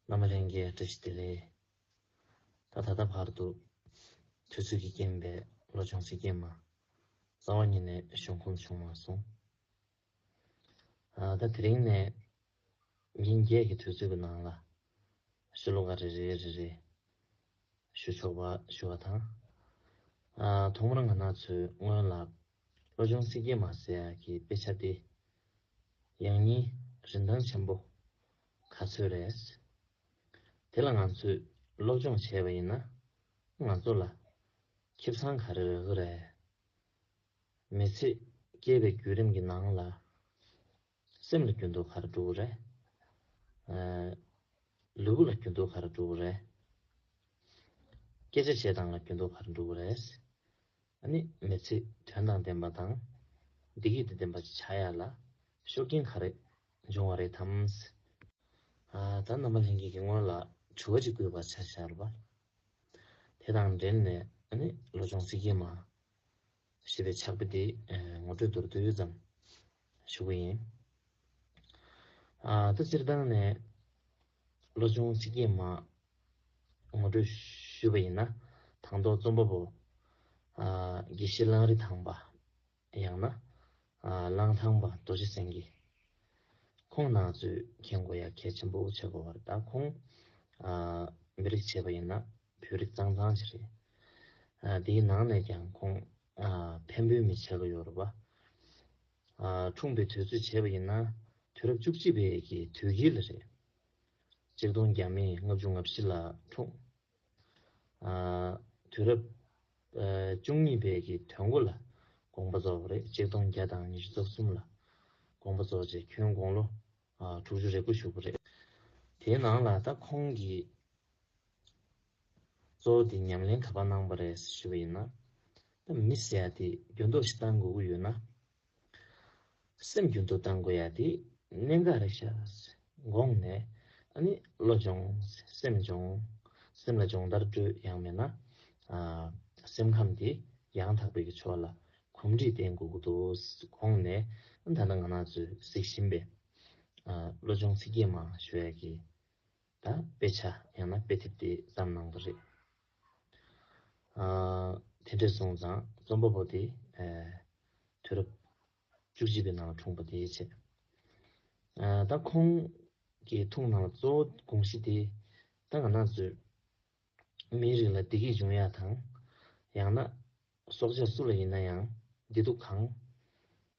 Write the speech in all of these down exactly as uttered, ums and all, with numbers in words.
རྣམ་པ་ལྷན་རྒྱས་བཀྲ་ཤིས་བདེ་ལེགས། ད་ད་ལྟ་བར་དུ་དུས་ཚོད་ཀྱི་རྐྱེན་པས་བློ་སྦྱོང་ཚིག་བརྒྱད་མ་རྩ་བ་ཉིད་ནས་ཞུ་ཁུངས་བྱུང་མ་སོང་། ཨ་ད་དེ་རིང་ནས་ཉིན་བརྒྱད་ཀྱི་དུས་ཚོད་ཀྱི་ནང་ལ་ཤོ་ལོ་ཀ་རེ་རེ་རེ་རེ་ཞུ་ཆོག་པ་ཞུ་བ་དང་། ཨ་ཐོག་མར་ང་རང་ཚོའི་སྔོན་ལ་བློ་སྦྱོང་ཚིག་བརྒྱད་མ་ཟེར་ཡག་གི་དཔེ་ཆ་དེ་ཡང་སྙིང་རིན་ཐང་ཆེན་པོ་ག་ཚོད་རེད། དེ་ལ་ང་ཚོས་སློབ་སྦྱོང་བྱས་པ་ཡིན་ན་ང་ཚོ་ལ་ཁེ་བཟང་ག་རེ་རག་གི་རེད། མི་ཚེ་སྐྱེལ་བའི་བརྒྱུད་རིམ་གྱི་ནང་ལ་སེམས་ལ་འགྱུར་ལྡོག་ག་རེ་འགྲོ་གི་རེད། ཨ་ལུས་པོ་ལ་འགྱུར་ལྡོག་ག་རེ་འགྲོ་གི་རེད། སྐད་ཆ་བཤད་སྟངས་ལ་འགྱུར་ལྡོག་ག་རེ་འགྲོ་གི་རེད། ཨ་ནི་མི་ཚེ་དོན་དང་ལྡན་པ་དང་བདེ་སྐྱིད་དང་ལྡན་པ་ཞིག་ཆགས་ཡག་ལ་ཤུགས་རྐྱེན་ག་རེ་འབྱུང་བ་རེད་དམ། ཨ་ད་རྣམ་པ་ལྷན་རྒྱས་ཀྱིས་སྔོན་ལ་དྲི་བ་ཅིག་བཀོད་པ་ཆ་བཞག་པ། དེ་དང་འབྲེལ་ནས་ཨ་ནི་བློ་སྦྱོང་ཚིག་བརྒྱད་མ་ཞེས་པའི་ཕྱག་དཔེ་དེ་ངོ་སྤྲོད་མདོར་བསྡུས་ཙམ་ཞུ་གི་ཡིན། ཨ་ད་སྤྱིར་བཏང་ནས་བློ་སྦྱོང་ཚིག་བརྒྱད་མ་ངོ་སྤྲོད་ཞུས་པ་ཡིན་ན། དང་ཐོག་རྩོམ་པ་པོ་ཨ་དགེ་བཤེས་གླང་རི་ཐང་པ། ཡང་ན་ཨ་གླང་ཐང་པ་རྡོ་རྗེ་སེང་གེ། ཁོང་རྣམ་ཚོས་མཁྱེན་དགོས་ཡ་གལ་ཆེན་པོ་ཆགས་ཀྱི་ཡོད་རེད། ད་ཁོང་ཨ་མི་རིགས་བྱས་པ་ཡིན་ན་བོད་རིགས་གཙང་གཙང་ཅིག་རེད། ཨ་དེའི་ནང་ནས་ཀྱང་ཁོང་ཨ་འཕན་པོའི་མི་ཆགས་ཀྱི་ཡོད་རེད་པ། ཨ་འཁྲུངས་པའི་དུས་ཚོད་བྱས་པ་ཡིན་ན་དུས་རབས་བཅུ་གཅིག་པའི་གི་དུས་དཀྱིལ་ལ་རེད། ཆིག་སྟོང་བརྒྱ་མེད་ལྔ་བཅུ་ང་བཞི་ལ་འཁྲུངས། ཨ་དུས་རབས་ཨ་བཅུ་གཉིས་པའི་གི་དོན་མགོ་ལ་དགོངས་པ་རྫོགས་པ་རེད། ཆིག་སྟོང་བརྒྱ་དང་ཉི་ཤུ་རྩ་གསུམ་ལ་དགོངས་པ་རྫོགས་རྗེས་ཁྱོན་དགུང་ལོ་ཨ་དྲུག་ཅུ་རེ་དགུ་བཞུགས་པ་རེད། དེའི་ནང་ལ་ད་ཁོང་གིས་གཙོ་བོ་དེ་ཉམས་ལེན་ག་པར་གནང་པ་རེད་ཞུས་པ་ཡིན་ན། ད་མི་ཟེར་ཡ་དེ་འགྱུར་ལྡོག་ཞིག་གཏང་དགོས་ཀྱི་ཡོད་ན། སེམས་འགྱུར་ལྡོག་གཏང་དགོས་ཡ་དེ་གནད་འགག་རེད་ཤག་དགོངས་ནས་ཨ་ནི་བློ་སྦྱོང་། སེམས་སྦྱོང་། སེམས་ལ་སྦྱོང་བརྡར་སྤྲོད། ཡང་མིན་ན་ཨ་སེམས་ཁམས་དེ་ཡང་དག་པའི་གི་ཕྱོགས་ལ་གོམས་འདྲིས་བསྟེན་དགོས་ཀྱི་འདུག་དགོངས་ནས། ད་ལྟ་ང་རང་ཚོས་གཟིགས་བཞིན་པའི་ཨ་བློ་སྦྱོང་ཚིག་བརྒྱད་མ་ཞུ་ཡ་གི་ད་དཔེ་ཆ་ཡང་ན་དཔེ་དེབ་དེ་བརྩམས་གནང་བ་རེད། ཨ་དེ་འདྲས་སོང་ཙང་རྩོམ་པ་པོ་དེ་ཨ་དུས་རབས་བཅུ་གཅིག་པའི་ནང་ལ་འཁྲུངས་པ་དེའི་ཆེད། ཨ་ད་ཁོང་གི་ཐུགས་ནང་ལ་གཙོ་བོ་དགོངས་གཞི་དེ་ད་ང་རང་ཚོའི་མིའི་རིགས་ལ་བདེ་སྐྱིད་འབྱུང་ཡག་དང་། ཡང་ན་སྲོག་ཆགས་སུ་ལ་ཡིན་ན་ཡང་བདེ་སྡུག་གང་།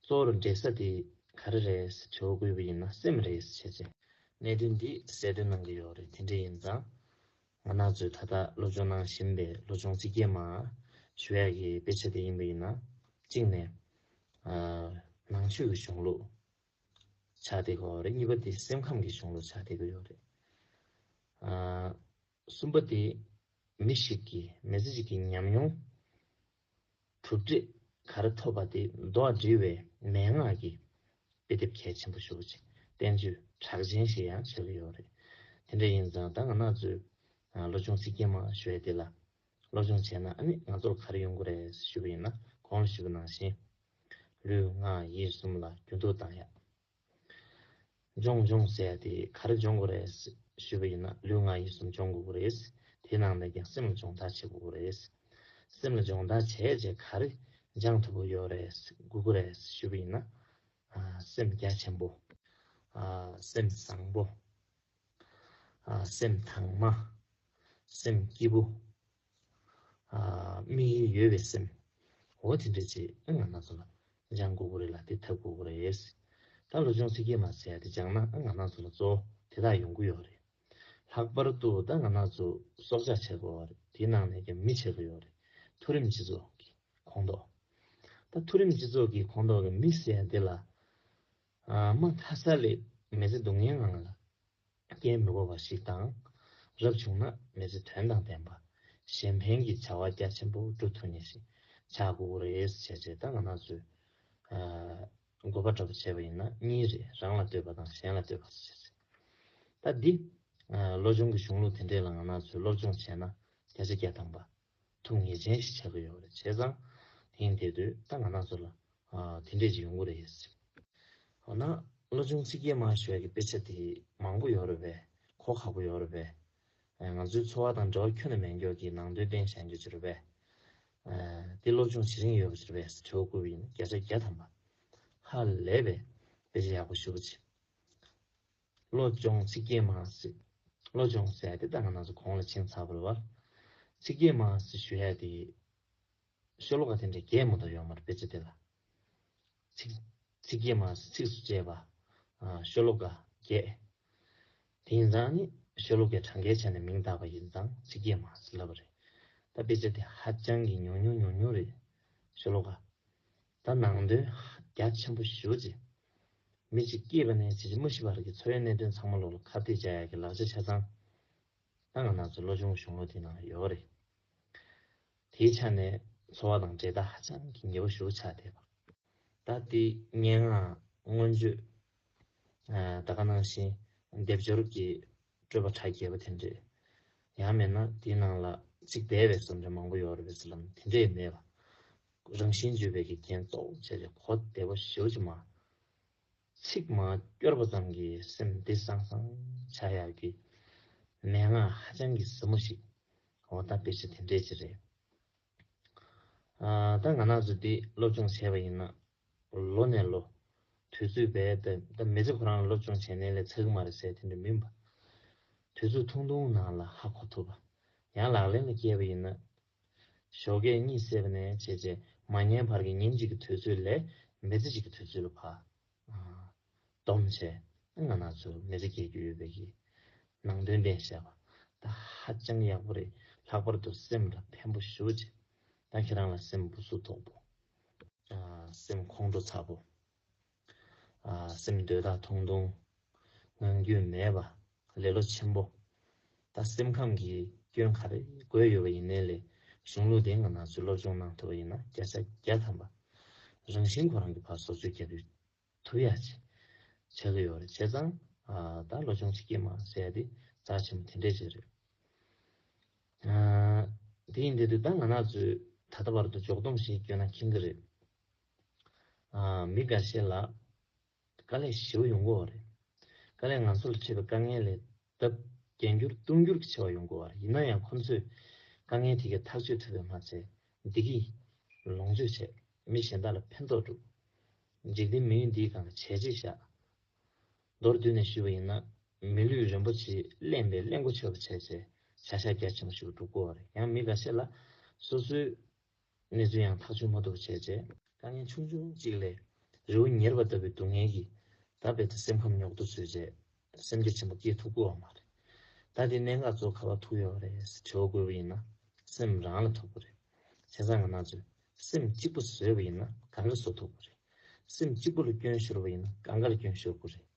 གཙོ་བོར་འབྲེལ་ས་དེ་ག་རེ་རེད་ཟེར་དྲི་བ་བཀོད་པ་ཡིན་ན་སེམས་རེད་ཟེར་བྱས་ཙང་གནད་དོན་འདི་གསལ་སྟོན་གནང་གི་ཡོད་རེད། དེ་འདྲ་ཡིན་ཙང་ང་རང་ཚོས་ད་ལྟ་སློབ་སྦྱོང་གནང་བཞིན་པའི་བློ་སྦྱོང་ཚིག་བརྒྱད་མ་ཞུ་ཡག་གི་དཔེ་ཆ་དེ་ཡིན་པ་ཡིན་ན། གཅིག་ནས་ཨ་ནང་ཆོས་ཀྱི་གཞུང་ལུགས་ཆགས་བསྡད་ཀྱི་ཡོད་རེད། གཉིས་པ་དེ་སེམས་ཁམས་ཀྱི་གཞུང་ལུགས་ཆགས་བསྡད་ཀྱི་ཡོད་རེད། ཨ་གསུམ་པ་དེ་མི་ཞིག་གི་མི་ཚེ་གཅིག་གི་ཉམས་མྱོང་གྲུབ་འབྲས་ག་རེ་ཐོབ་པ་དེ་མདོར་བསྡུས་པའི་མན་ངག་གི་དཔེ་དེབ་གལ་ཆེན་པོ་ཞེ་པོ་ཅིག་བསྟན་བཅོས་གྲགས་ཅན་ཞིག་ཡང་ཆགས་ཀྱི་ཡོད་རེད། དེ་འདྲ་ཡིན་ཙང་ད་ང་རང་ཚོས་ཨ་བློ་སྦྱོང་ཚིག་བརྒྱད་མ་ཞུ་ཡ་དེ་ལ་སློབ་སྦྱོང་བྱས་ན་ཨ་ནི་ང་ཚོར་ག་རེ་ཡོང་གི་རེད་ཞུས་པ་ཡིན་ན། གོང་ལ་ཞུས་པ་ནང་བཞིན་ལུས་ངག་ཡིད་གསུམ་ལ་འགྱུར་ལྡོག་བཏང་ཡ། སྦྱོང་སྦྱོང་ཟེར་ཡ་དེ་ག་རེ་སྦྱོང་དགོས་རེད་ཞུས་པ་ཡིན་ན། ལུས་ངག་ཡིད་གསུམ་སྦྱོང་དགོས་ཀྱི་རེད། དེའི་ནང་ནས་ཀྱང་སེམས་ལ་སྦྱོང་བརྡར་བྱེད་དགོས་ཀྱི་རེད། སེམས་ལ་སྦྱོང་བརྡར་བྱས་རྗེས་ག་རེ་སྦྱང་ཐུབ་ཀྱི་ཡོད་རེད། དགོས་ཀྱི་རེད་ཞུས་པ་ཡིན་ན། ཨ་སེམས་རྒྱ་ཆེན་པོ། ཨ་སེམས་བཟང་པོ། ཨ་སེམས་དྭངས་མ། སེམས་སྐྱིད་པོ། ཨ་དམིགས་ཡུལ་ཡོད་པའི་སེམས། འོ་དེ་འདྲ་ཅིག་ང་རང་ཚོ་ལ་སྦྱང་དགོས་ཀྱི་རེད་ལ། དེ་ཐོབ་དགོས་ཀྱི་རེད། ད་བློ་སྦྱོང་ཚིག་བརྒྱད་མ་ཟེར་ཡ་དེ་སྦྱངས་ན་ང་རང་ཚོ་ལ་གཙོ་བོ་དེ་དག་ཡོང་གི་ཡོད་རེད། ལྷག་པར་དུ་ད་ང་རང་ཚོ་སྲོག་ཆགས་ཆགས་ཀྱི་ཡོད་རེད། དེའི་ནང་ནས་ཀྱང་མི་ཆགས་ཀྱི་ཡོད་རེད། མཐོ་རིམ་སྤྱི་ཚོགས་ཀྱི་ཁོངས་གཏོགས། ད་མཐོ་རིམ་སྤྱི་ཚོགས་ཀྱི་ཁོངས་གཏོགས་ཀྱི་མི་ཟེར་ཡ་དེ་ལ་ཨ་མ་མཐའ་ས་ལས་མི་ཚེ་སྡུག་བསྔལ་ངང་ལ་སྐྱེལ་མི་དགོས་པ་ཞིག་དང་། རབ་བྱུང་ན་མི་ཚེ་དོན་དང་ལྡན་པ། གཞན་ཕན་གྱི་བྱ་བ་རྒྱ་ཆེན་པོ་སྒྲུབ་ཐུབ་མཁན་ཞིག་ཆགས་དགོས་ཀྱི་རེད་ཟེར་བྱས། ད་ང་རང་ཚོས་ཨ་དགོས་པ་འདྲ་པོ་བྱས་པ་ཡིན་ན་གཉིས་རེད། རང་ལ་ལྟོས་པ་དང་གཞན་ལ་ལྟོས་པ་ཟེར་བྱས། ད་འདི་ཨ་བློ་སྦྱོང་གི་གཞུང་ལུགས་དེ་འདྲས་ལ་ང་རང་ཚོས་སློབ་སྦྱོང་བྱས་ན་བརྒྱ་ཆ་བརྒྱ་ཐམ་པ་ཐུགས་ངེས་ཅན་ཞིག་ཆགས་ཀྱི་ཡོད་རེད། བྱས་ཙང་དེང་དེ་དུས་ད་ང་རང་ཚོ་ལ་ཨ་དེ་འདྲས་ཅིག་ཡོང་གི་རེད། འོ་ན་བློ་སྦྱོང་ཚིག་བརྒྱད་མ་ཞུ་ཡ་གི་དཔེ་ཆ་དེ་མང་པོ་ཡོད་རེད་པས། ཁག་པོ་ཡོད་རེད་པས། ཨ་ང་ཚོའི་འཚོ་བ་དང་འབྲེལ་བ་ཁྱོན་ནས་མེད་མཁན་གྱི་ནང་དོན་བསྟན་བཞག་རྒྱུ་ཅིག་རེད་པས། ཨ་འདི་སློབ་སྦྱོང་བྱེད་རིན་ཡོད་པ་ཅིག་རེད་པས་དྲི་བ་བཀོད་པ་ཡིན་ན་བརྒྱ་ཆ་བརྒྱ་ཐམ་པ་ཧ་ལས་པའི་དཔེ་ཆ་ཡག་པོ་ཞེ་པོ་ཅིག་སློབ་སྦྱོང་ཚིག་བརྒྱད་མ་ཟེར། སློབ་སྦྱོང་ཟེར་ཡ་དེ་ད་ང་རང་ཚོ་གོང་ལ་ཕྱིན་ཚར་བ་རེད་བ། ཚིག་བརྒྱད་མ་ཟེར་ཞུ་ཡ་དེ། ཤོ་ལོ་ཀ་དེ་འདྲའི་བརྒྱད་མ་གཏོགས་ཡོད་མ་རེད་དཔེ་ཆ་དེ་ལ། ཚིག་ཚིག་བརྒྱད་མ་ཟེར་ཚིགས་སུ་བཅད་པ། ཨ་ཤོ་ལོ་ཀ་བརྒྱད། དེ་ཡིན་ཙང་ནི་ཤོ་ལོ་ཀའི་གྲངས་ཀའི་ཆ་ནས་མིང་བཏགས་པ་ཡིན་ཙང་ཚིག་བརྒྱད་མ་ཟེར་ལབ་པ་རེད། ད་དཔེ་ཆ་དེ་ཧ་ཅང་གི་ཉུང་ཉུང་ཉུང་ཉུང་རེད། ཤོ་ལོ་ཀ་ད་ནང་དོན་རྒྱ་ཆེན་པོ་ཞེ་པོ་ཅིག་མི་གཅིག་སྐྱེས་པ་ནས་ཇི་ཇི་མ་ཤི་བར་གྱི་འཚོ་བའི་གནད་དོན་ཚང་མ་ལོག་ལ་ཁ་གཏད་བཅག་ཡག་གི་ལག་ཆ་ཆ་ཚང་། ད་ང་རང་ཚོ་སློབ་སྦྱོང་གཞུང་ལུགས་དེ་ནང་ཡོད་རེད། དེའི་ཆ་ནས་འཚོ་བ་དང་འབྲེལ་ཐག་ཧ་ཅང་གི་ཉེ་པོ་ཞེ་པོ་ཆགས་བསྡད་པ། ད་དེ་སྙན་ངག་མངོན་བརྗོད། ཨ་ད་ག་ནང་བཞིན་སྡེབ་སྦྱོར་གྱི་སྤྲོས་པ་གྲ་རྒྱས་པ་དེ་འདྲས། ཡང་མིན་ན་དེའི་ནང་ལ་ཚིག་འདས་པའི་བཟོ་འདྲ་མང་པོ་ཡོད་རེད་པས་ཟེར་ལབ་ན་དེ་འདྲས་མེད་པ། རང་བཞིན་བརྗོད་པའི་གི་རྒྱན་གཙོ་བོ་བྱས་ཏེ་གོ་བདེ་པོ་ཞེ་པོ་ཅིག་མ། ཚིག་མ་སྐྱོར་པ་ཙམ་གྱིས་སེམས་བདེ་སང་སང་ཆགས་ཡག་གི་མན་ངག་ཧ་ཅང་གི་ཟབ་མོ་ཞིག་འོ་ད་དཔེ་ཆ་དེ་འདྲས་ཅིག་རེད། ཨ་ད་ང་རང་ཚོ་འདི་སློབ་སྦྱོང་བྱས་པ་ཡིན་ན་ལོ་ནས་ལོ་དུས་ཚོད་རྦད་དེ་ད་མི་ཚེ་ཁོ་རང་ལ་སློབ་སྦྱོང་བྱས་ནས་ལས་ཚར་གི་མ་རེད་ཟེར་དེ་འདྲ་མིན་པ། དུས་ཚོད་ཐུང་ཐུང་ནང་ལ་ཧ་གོ་ཐུབ་པ། ཡང་ལག་ལེན་ལ་བསྐྱལ་པ་ཡིན་ན། ཞོགས་ཀས་གཉིད་སད་པ་ནས་བྱས་རྗེས་མ་ཉལ་བར་གྱི་ཉིན་གཅིག་གི་དུས་ཚོད་ལས་མི་ཚེ་གཅིག་གི་དུས་ཚོད་ལ་ཕར་ཨ་སྡོམ་བྱས་ང་རང་ཚོ་མི་ཚེ་སྐྱེལ་རྒྱུ་ཡོད་པའི་གི་ནང་དོན་བསྟན་བཞག་པ་ད་ཧ་ཅང་ཡག་པོ་རེད། ལྷག་པར་དུ་སེམས་ལ་ཕན་པོ་ཞེ་པོ་ཅིག་ད་ཁྱེད་རང་ལ་སེམས་སྦུ་སུབ་དོག་པོ། ཨ་སེམས་ཁོང་ཁྲོ་ཚ་པོ། ཨ་སེམས་འདོད་ཐག་ཐུང་ཐུང་། ངང་རྒྱུད་མེད་པ། ལེ་ལོ་ཆེན་པོ། ད་སེམས་ཁམས་ཀྱི་སྐྱོན་ག་རེ་དགོས་ཡོད་པ་ཡིན་ནའི་ལས་གཞུང་ལུགས་དེ་ང་རང་ཚོས་སློབ་སྦྱོང་གནང་ཐུབ་པ་ཡིན་ན་བརྒྱ་ཆ་བརྒྱ་ཐམ་པ། རང་བཞིན་ཁོ་རང་གི་ཕར་བཟོ་བཅོས་རྒྱག་ཐུབ་ཐུབ་ཡག་ཅིག་ཆགས་ཀྱི་ཡོད་རེད། བྱས་ཙང་ཨ་ད་སློབ་སྦྱོང་ཚིག་བརྒྱད་མ་ཟེར་ཡ་དེ་རྩ་ཆེན་པོ་དེ་འདྲས་ཅིག་རེད། ཨ་དེ་ཡིན་དུས་དེ་ད་ང་རང་ཚོས་ད་ལྟ་བར་དུ་འཇོག་སྡོམ་ཞིག་བསྐྱོན་ན་མཁྱེན་གྱི་རེད། ཨ་མི་འགའ་ཤས་ལ་དཀའ་ལས་ཞེ་པོ་ཡོང་གི་ཡོད་རེད། དཀའ་ལས་ང་ཚོ་ལ་འཕྲད་པའི་དཀའ་ངལ་ལས་ལྡབ་བརྒྱད་འགྱུར་བརྟུལ་འགྱུར་གྱིས་ཆེ་བ་ཡོང་གི་ཡོད་རེད། ཡིན་ན་ཡང་ཁོ་ཚོས་དཀའ་ངལ་དེ་གའི་ཐག་གཅོད་ཐུབ་པ་མ་ཟད་བདེ་སྐྱིད་ལོངས་སྤྱོད་བྱས། མི་གཞན་དག་ལ་ཕན་ཐོགས་སྒྲུབ། འཇིག་རྟེན་མི་ཡུལ་འདིའི་སྒང་ལ་བྱས་རྗེས་བཞག་མདོར་བསྡུས་ནས་ཞུས་པ་ཡིན་ན། མི་ལུས་རིན་པོ་ཆེ་གླེན་པའི་གླེན་པོ་ཆེ་བ་བྱས་རྗེས་བྱ་གཞག་རྒྱ་ཆེན་པོ་ཞིག་སྒྲུབ་དགོས་པ་རེད། ཡང་མི་འགའ་ཤས་ལ་སོ་སོའི་གནས་ཚུལ་ཡང་ཐག་གཅོད་མ་ཐུབ་པ་བྱས་རྗེས་དཀའ་ངལ་ཆུང་ཆུང་གཅིག་ལས་རི་བོ་ཉེར་བ་ལྟ་བུའི་སྡུག་བསྔལ་གྱིས་ད་རྦད་དེ་སེམས་ཁམས་རྙོག་དྲ་བཟོས་རྗེས་སེམས་རྒྱ་ཆེན་པོ་སྐྱེ་ཐུབ་ཀྱི་ཡོད་མ་རེད། ད་དེ་གནད་འགག་གཙོ་བོ་ག་པར་ཐུག་ཡོད་རེད་ཟེར་དྲི་བ་བཀོད་པ་ཡིན་ན་སེམས་རང་ལ་ཐུག་གི་རེད། བྱས་ཙང་ང་རང་ཚོས་སེམས་གཅིག་པུ་བཟོས་པ་ཡིན་ན་གང་ག་བཟོ་ཐུབ་ཀྱི་རེད། སེམས་གཅིག་པུ་ལ་སྐྱོན་ཤོར་བ་ཡིན་ན་གང་ག་ལ་སྐྱོན་ཤོར་དགོས་རེད།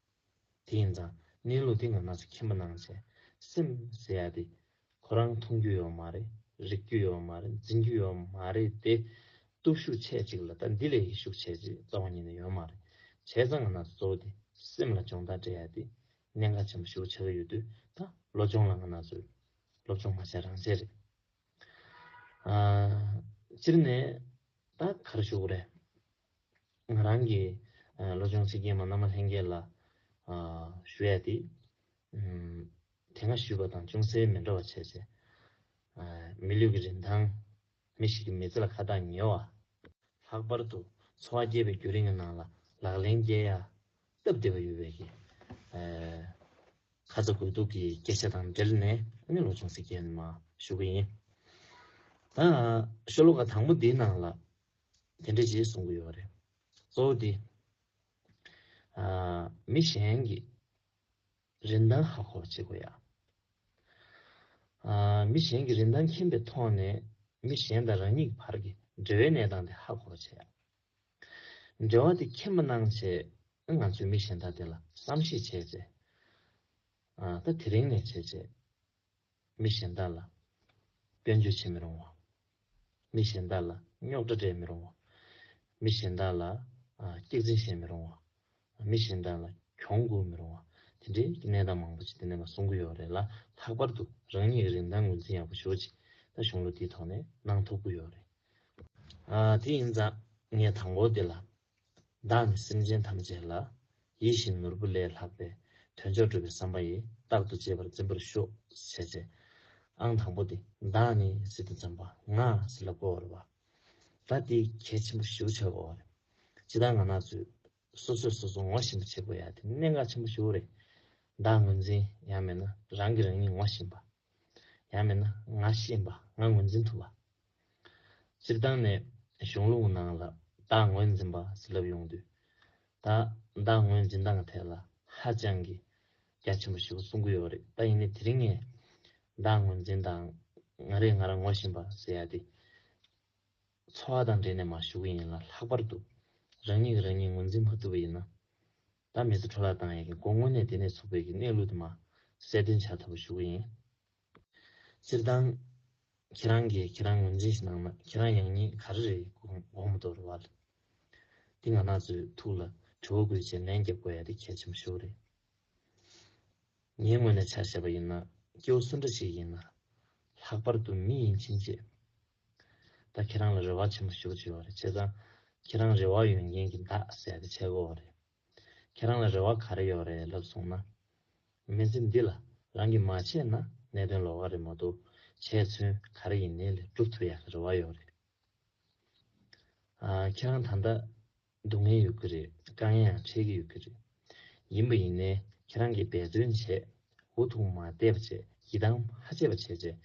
དེ་ཡིན་ཙང་གནས་ལུགས་དེ་ང་རང་ཚོ་མཁྱེན་པ་གནང་བྱས་སེམས་ཟེར་ཡ་དེ་ཁོ་རང་མཐོང་རྒྱུ་ཡོད་མ་རེད། རིག་རྒྱུ་ཡོད་མ་རེད། འཛིན་རྒྱུ་ཡོད་མ་རེད་དེ། སྟོབས་ཤུགས་ཆེ་གཅིག་ལ་ད་འདི་ལས་ཡེ་ཤུགས་ཆེ་གཅིག་རྩ་བ་ཉིད་ནས་ཡོད་མ་རེད། བྱས་ཙང་ང་རང་ཚོ་གཙོ་བོ་དེ་སེམས་ལ་སྦྱོང་བརྡར་སྤྲད་ཡ་དེ་གནད་འགག་ཆེན་པོ་ཞེ་པོ་ཆགས་ཀྱི་ཡོད་དུས་ད་སློབ་སྦྱོང་ལ་ང་རང་ཚོས་སློབ་སྦྱོང་མ་བྱས་རང་བྱས་རེད། ཨ་སྤྱིར་ནས་ད་ག་རེ་ཞུ་དགོས་རེད། ང་རང་གི་ཨ་སློབ་སྦྱོང་ཚིག་བརྒྱད་མ་བླ་མ་ལྷན་རྒྱས་ལ་ཨ་ཞུ་ཡ་དེ། ཨམ་དེ་སྔ་ཞུས་པ་དང་ཅུང་ཟད་མི་འདྲ་བ་བྱས་རྗེས། ཨ་མི་ལུས་ཀྱི་རིན་ཐང་། མི་ཞིག་གི་མི་ཚེ་ལ་ཁ་ཐག་ཉེ་བ། ལྷག་པར་དུ་འཚོ་བ་སྐྱེལ་བའི་བརྒྱུད་རིམ་གྱི་ནང་ལ་ལག་ལེན་སྐྱེལ་ཡ་སྟབས་བདེ་བ་ཡོད་པའི་གི་ཨ་ཁ་ཚ་དགོས་གཏུགས་ཀྱི་སྐད་ཆ་དང་འབྲེལ་ནས་ཨ་ནི་སློབ་སྦྱོང་ཚིག་བརྒྱད་མ་ཞུ་གི་ཡིན། ད་ཤོ་ལོ་ཀ་དང་པོ་འདིའི་ནང་ལ་དེ་འདྲ་ཅིག་གསུང་གི་ཡོད་རེད། གཙོ་བོ་འདི་ཨ་མི་གཞན་གྱི་རིན་ཐང་ཧ་གོ་བ་བྱེད་དགོས་ཡ། ཨ་མི་གཞན་གྱི་རིན་ཐང་མཁྱེན་པའི་ཐོག་ནས་མི་གཞན་དང་རང་ཉིད་ཀྱི་བར་གྱི་འབྲེལ་བའི་གནས་སྟངས་དེ་ཧ་གོ་བ་བྱེད་ཡ། འབྲེལ་བ་དེ་མཁྱེན་པ་གནང་བྱས་ང་ཚོས་མི་གཞན་དག་དེ་ལ་བསམ་ཤེས་བྱས་རྗེས། ཨ་ད་དེ་རིང་ནས་བྱས་རྗེས། མི་གཞན་དག་ལ་སྐྱོན་བརྗོད་བྱེད་མི་རུང་བ། མི་གཞན་དག་ལ་རྙོག་དྲ་སྤྲད་མི་རུང་བ། མི་གཞན་དག་ལ་ཨ་སྐྱག་རྫུན་བཤད་མི་རུང་བ། མི་གཞན་དག་ལ་གྱོང་བསྐུར་མི་རུང་བ། དེ་འདྲའི་གནས་སྟངས་མང་པོ་ཅིག་དེ་ནས་མར་གསུང་གི་ཡོད་རེད་ལ། ལྷག་པར་དུ་རང་ཉིད་ཀྱི་རིན་ཐང་ངོས་འཛིན་ཡག་པོ་ཞེ་པོ་ཅིག་ད་གཞུང་ལུགས་འདིའི་ཐོག་ནས་གནང་ཐུབ་ཀྱི་ཡོད་རེད། ཨ་དེ་ཡིན་ཙང་ངས་དང་པོ་དེ་ལ། བདག་ནི་སེམས་ཅན་ཐམས་ཅད་ལ། ཡིད་བཞིན་ནོར་བུ་ལས་ལྷག་པའི། དོན་མཆོག་སྒྲུབ་པའི་བསམ་པ་ཡིས། རྟག་ཏུ་གཅེས་པར་འཛིན་པར་ཤོག་ཟེར་བྱས། ཨང་དང་པོ་དེ་བདག་ནི་ཟེར་དུས་ཙམ་པ་ང་ཟེར་ལབ་དགོས་པ་རེད་བ། ད་དེ་གལ་ཆེན་པོ་ཞེ་པོ་ཆགས་དགོས་པ་རེད། ཇི་ལྟར་ང་རང་ཚོས་སོ་སོས་སོ་སོ་ངོ་ཤེས་པ་བྱེད་དགོས་ཡ་དེ་གནད་འགག་ཆེན་པོ་ཞེ་པོ་རེད། བདག་ངོས་འཛིན་ཡང་མིན་ན་རང་གིས་རང་ཉིད་ངོ་ཤེས་པ། ཡང་མིན་ན་ང་ཤེས་པ་ང་ངོས་འཛིན་ཐུབ་པ། སྤྱིར་བཏང་ནས་གཞུང་ལུགས་ནང་ལ་བདག་ངོས་འཛིན་པ་ཟེར་ལབ་ཡོང་དུས། ད་བདག་ངོས་འཛིན་སྟངས་ཐད་ལ་ཧ་ཅང་གི་རྒྱ་ཆེན་པོ་ཞིག་གསུང་གི་ཡོད་རེད། ད་ཡིན་ནའི་དེ་རིང་ངས་བདག་ངོས་འཛིན་དང་ང་རེ་ང་རང་ངོ་ཤེས་པ་ཟེར་ཡ་དེ་འཚོ་བ་དང་འབྲེལ་ནས་མར་ཞུ་གི་ཡིན་ལ། ལྷག་པར་དུ་རང་ཉིད་ཀྱིས་རང་ཉིད་ངོས་འཛིན་མ་ཐུབ་པ་ཡིན་ན། ད་མི་ཚེ་འཕྲོ་བརླག་བཏང་ཡ་གི་སྒོ་དངོས་གནས་དེ་ནས་ཚུགས་པའི་གི་གནས་ལུགས་དེ་མར་གསལ་སྟོན་བྱ་ཐུབ་པ་ཞུ་གི་ཡིན། སྤྱིར་བཏང་། ཁྱེད་རང་གིས་ཁྱེད་རང་ངོས་འཛིན་ཞིག་གནང་ན་ཁྱེད་རང་ཡང་སྙིང་ག་རེ་རེད་དགོངས་མ་ཐུབ་རེད་བ། འདི་ང་རང་ཚོའི་ཐུགས་ལ་དྲི་བ་འགོད་བྱས་ལན་རྒྱབ་དགོས་ཡ་དེ་གལ་ཆེན་པོ་ཞིག་རེད། ངའི་ངོས་ནས་ཆ་བཞག་པ་ཡིན་ན་སྐྱེ་བོ་སུ་འདྲ་ཞིག་ཡིན་ན། ལྷག་པར་དུ་མི་ཡིན་ཕྱིན་ཆད། ད་ཁྱེད་རང་ལ་རེ་བ་ཆེན་པོ་ཞིག་བྱེད་ཡོད་རེད། བྱས་ཙང་ཁྱེད་རང་རེ་བ་ཡོད་མཁན་གྱི་བདག་ཟེར་ཡ་དེ་བྱེད་དགོས་རེད། ཁྱེད་རང་ལ་རེ་བ་ག་རེ་ཡོད་རེད་ལབ་སོང་ན། མི་ཚེ་འདི་ལ་རང་གིས་མ་བྱས་ན་གནད་དོན་ལོགས་ཀ་རེད་མ་གཏོགས་བྱས་ཚུན་ག་རེ་ཡིན་ནའི་ལས་འགྲུབ་ཐུབ་ཡག་གི་རེ་བ་ཡོད་རེད། ཨ། ཁྱེད་རང་ད་ལྟ་སྡུག་བསྔལ་ཡོད་ཀྱི་རེད། དཀའ་ངལ་ཡང་འཕྲད་ཀྱི་ཡོད་ཀྱི་རེད། ཡིན་པ་ཡིན་ནའི་ཁྱེད་རང་གིས་འབད་བརྩོན་བྱས། འུ་ཐུག་མ་བལྟས་པ་བྱས། ཡིད་ཐང་མ་ཆད་པ་བྱས་བྱས།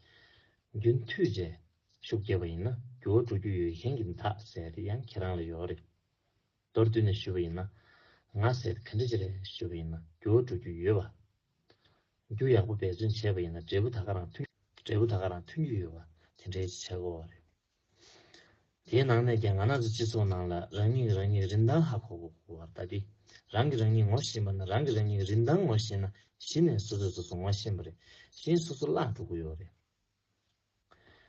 རྒྱུན་མཐུད་བྱས་ཤུགས་བརྒྱབ་པ་ཡིན་ན་འགྱུར་བ་འགྲོ་རྒྱུ་ཡོད་མཁན་གྱི་བདག་ཟེར་དེ་ཡང་ཁྱེད་རང་ལ་ཡོད་རེད། མདོར་བསྡུས་ནས་ཞུས་པ་ཡིན་ན། ང་ཟེར་ག་འདྲ་ཅིག་རེད་ཞུས་པ་ཡིན་ན་འགྱུར་བ་འགྲོ་རྒྱུ་ཡོད་པ། རྒྱུ་ཡག་པོ་འབད་བརྩོན་བྱས་པ་ཡིན་ན་འབྲས་བུ་ད་ག་རང་ཐོན། འབྲས་བུ་ད་ག་རང་ཐོན་རྒྱུ་ཡོད་པ་དེ་འདྲའི་ཅིག་བྱེད་དགོས་པ་རེད། དེའི་ནང་ནས་ཀྱང་ང་རང་ཚོ་སྤྱི་ཚོགས་ནང་ལ་རང་ཉིད་རང་ཉིད་རིན་ཐང་ཧ་གོ་དགོས་པ་ད་འདི། རང་གིས་རང་ཉིད་ངོ་ཤེས་པ་ན་རང་གིས་རང་ཉིད་རིན་ཐང་ངོ་ཤེས་ན་གཞི་ནས་སོ་སོས་སོ་སོ་ངོ་ཤེས་པ་རེད། གཞན་སོ་སོ་བརླག་འགྲོ་གི་ཡོད་རེད།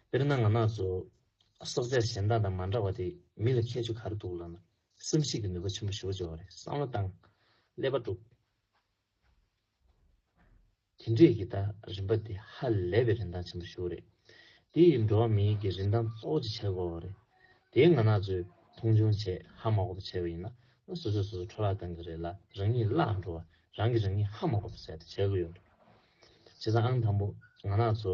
དཔེར་ན་ང་རང་ཚོ་སྲོག་ཆགས་གཞན་དག་དང་མ་འདྲ་བ་དེ་མི་ལ་ཁྱད་ཆོས་ག་རེ་འདུག་ལབ་ན་སེམས་ཤེས་ཀྱི་ནུས་པ་ཆེན་པོ་ཞེ་པོ་ཅིག་ཡོད་རེད། བསམ་བློ་བཏང་། ཀླད་པ་དཀྲུག་དེ་འདྲས་ཀྱི་ད་རིན་པ་དེ་ཧ་ལས་པའི་རིན་ཐང་ཆེན་པོ་ཞིག་རེད། དེ་ཡིས་འགྲོ་བ་མིའི་གི་རིན་ཐང་གཙོ་བོ་ཅིག་ཆགས་ཀྱི་ཡོད་རེད། དེ་ང་རང་ཚོས་མཐོང་ཆུང་བྱས་ཧ་མ་གོ་བ་བྱས་པ་ཡིན་ན་སོ་སོས་སོ་སོ་འཕྲོ་བརླག་བཏང་གི་རེད་ལ། རང་ཉིད་བརླག་འགྲོ་བ། རང་གིས་རང་ཉིད་ཧ་མ་གོ་བ་ཟེར་དེ་བྱེད་ཀྱི་ཡོད་རེད། བྱས་ཙང་ཨང་དང་པོ་ང་རང་ཚོ་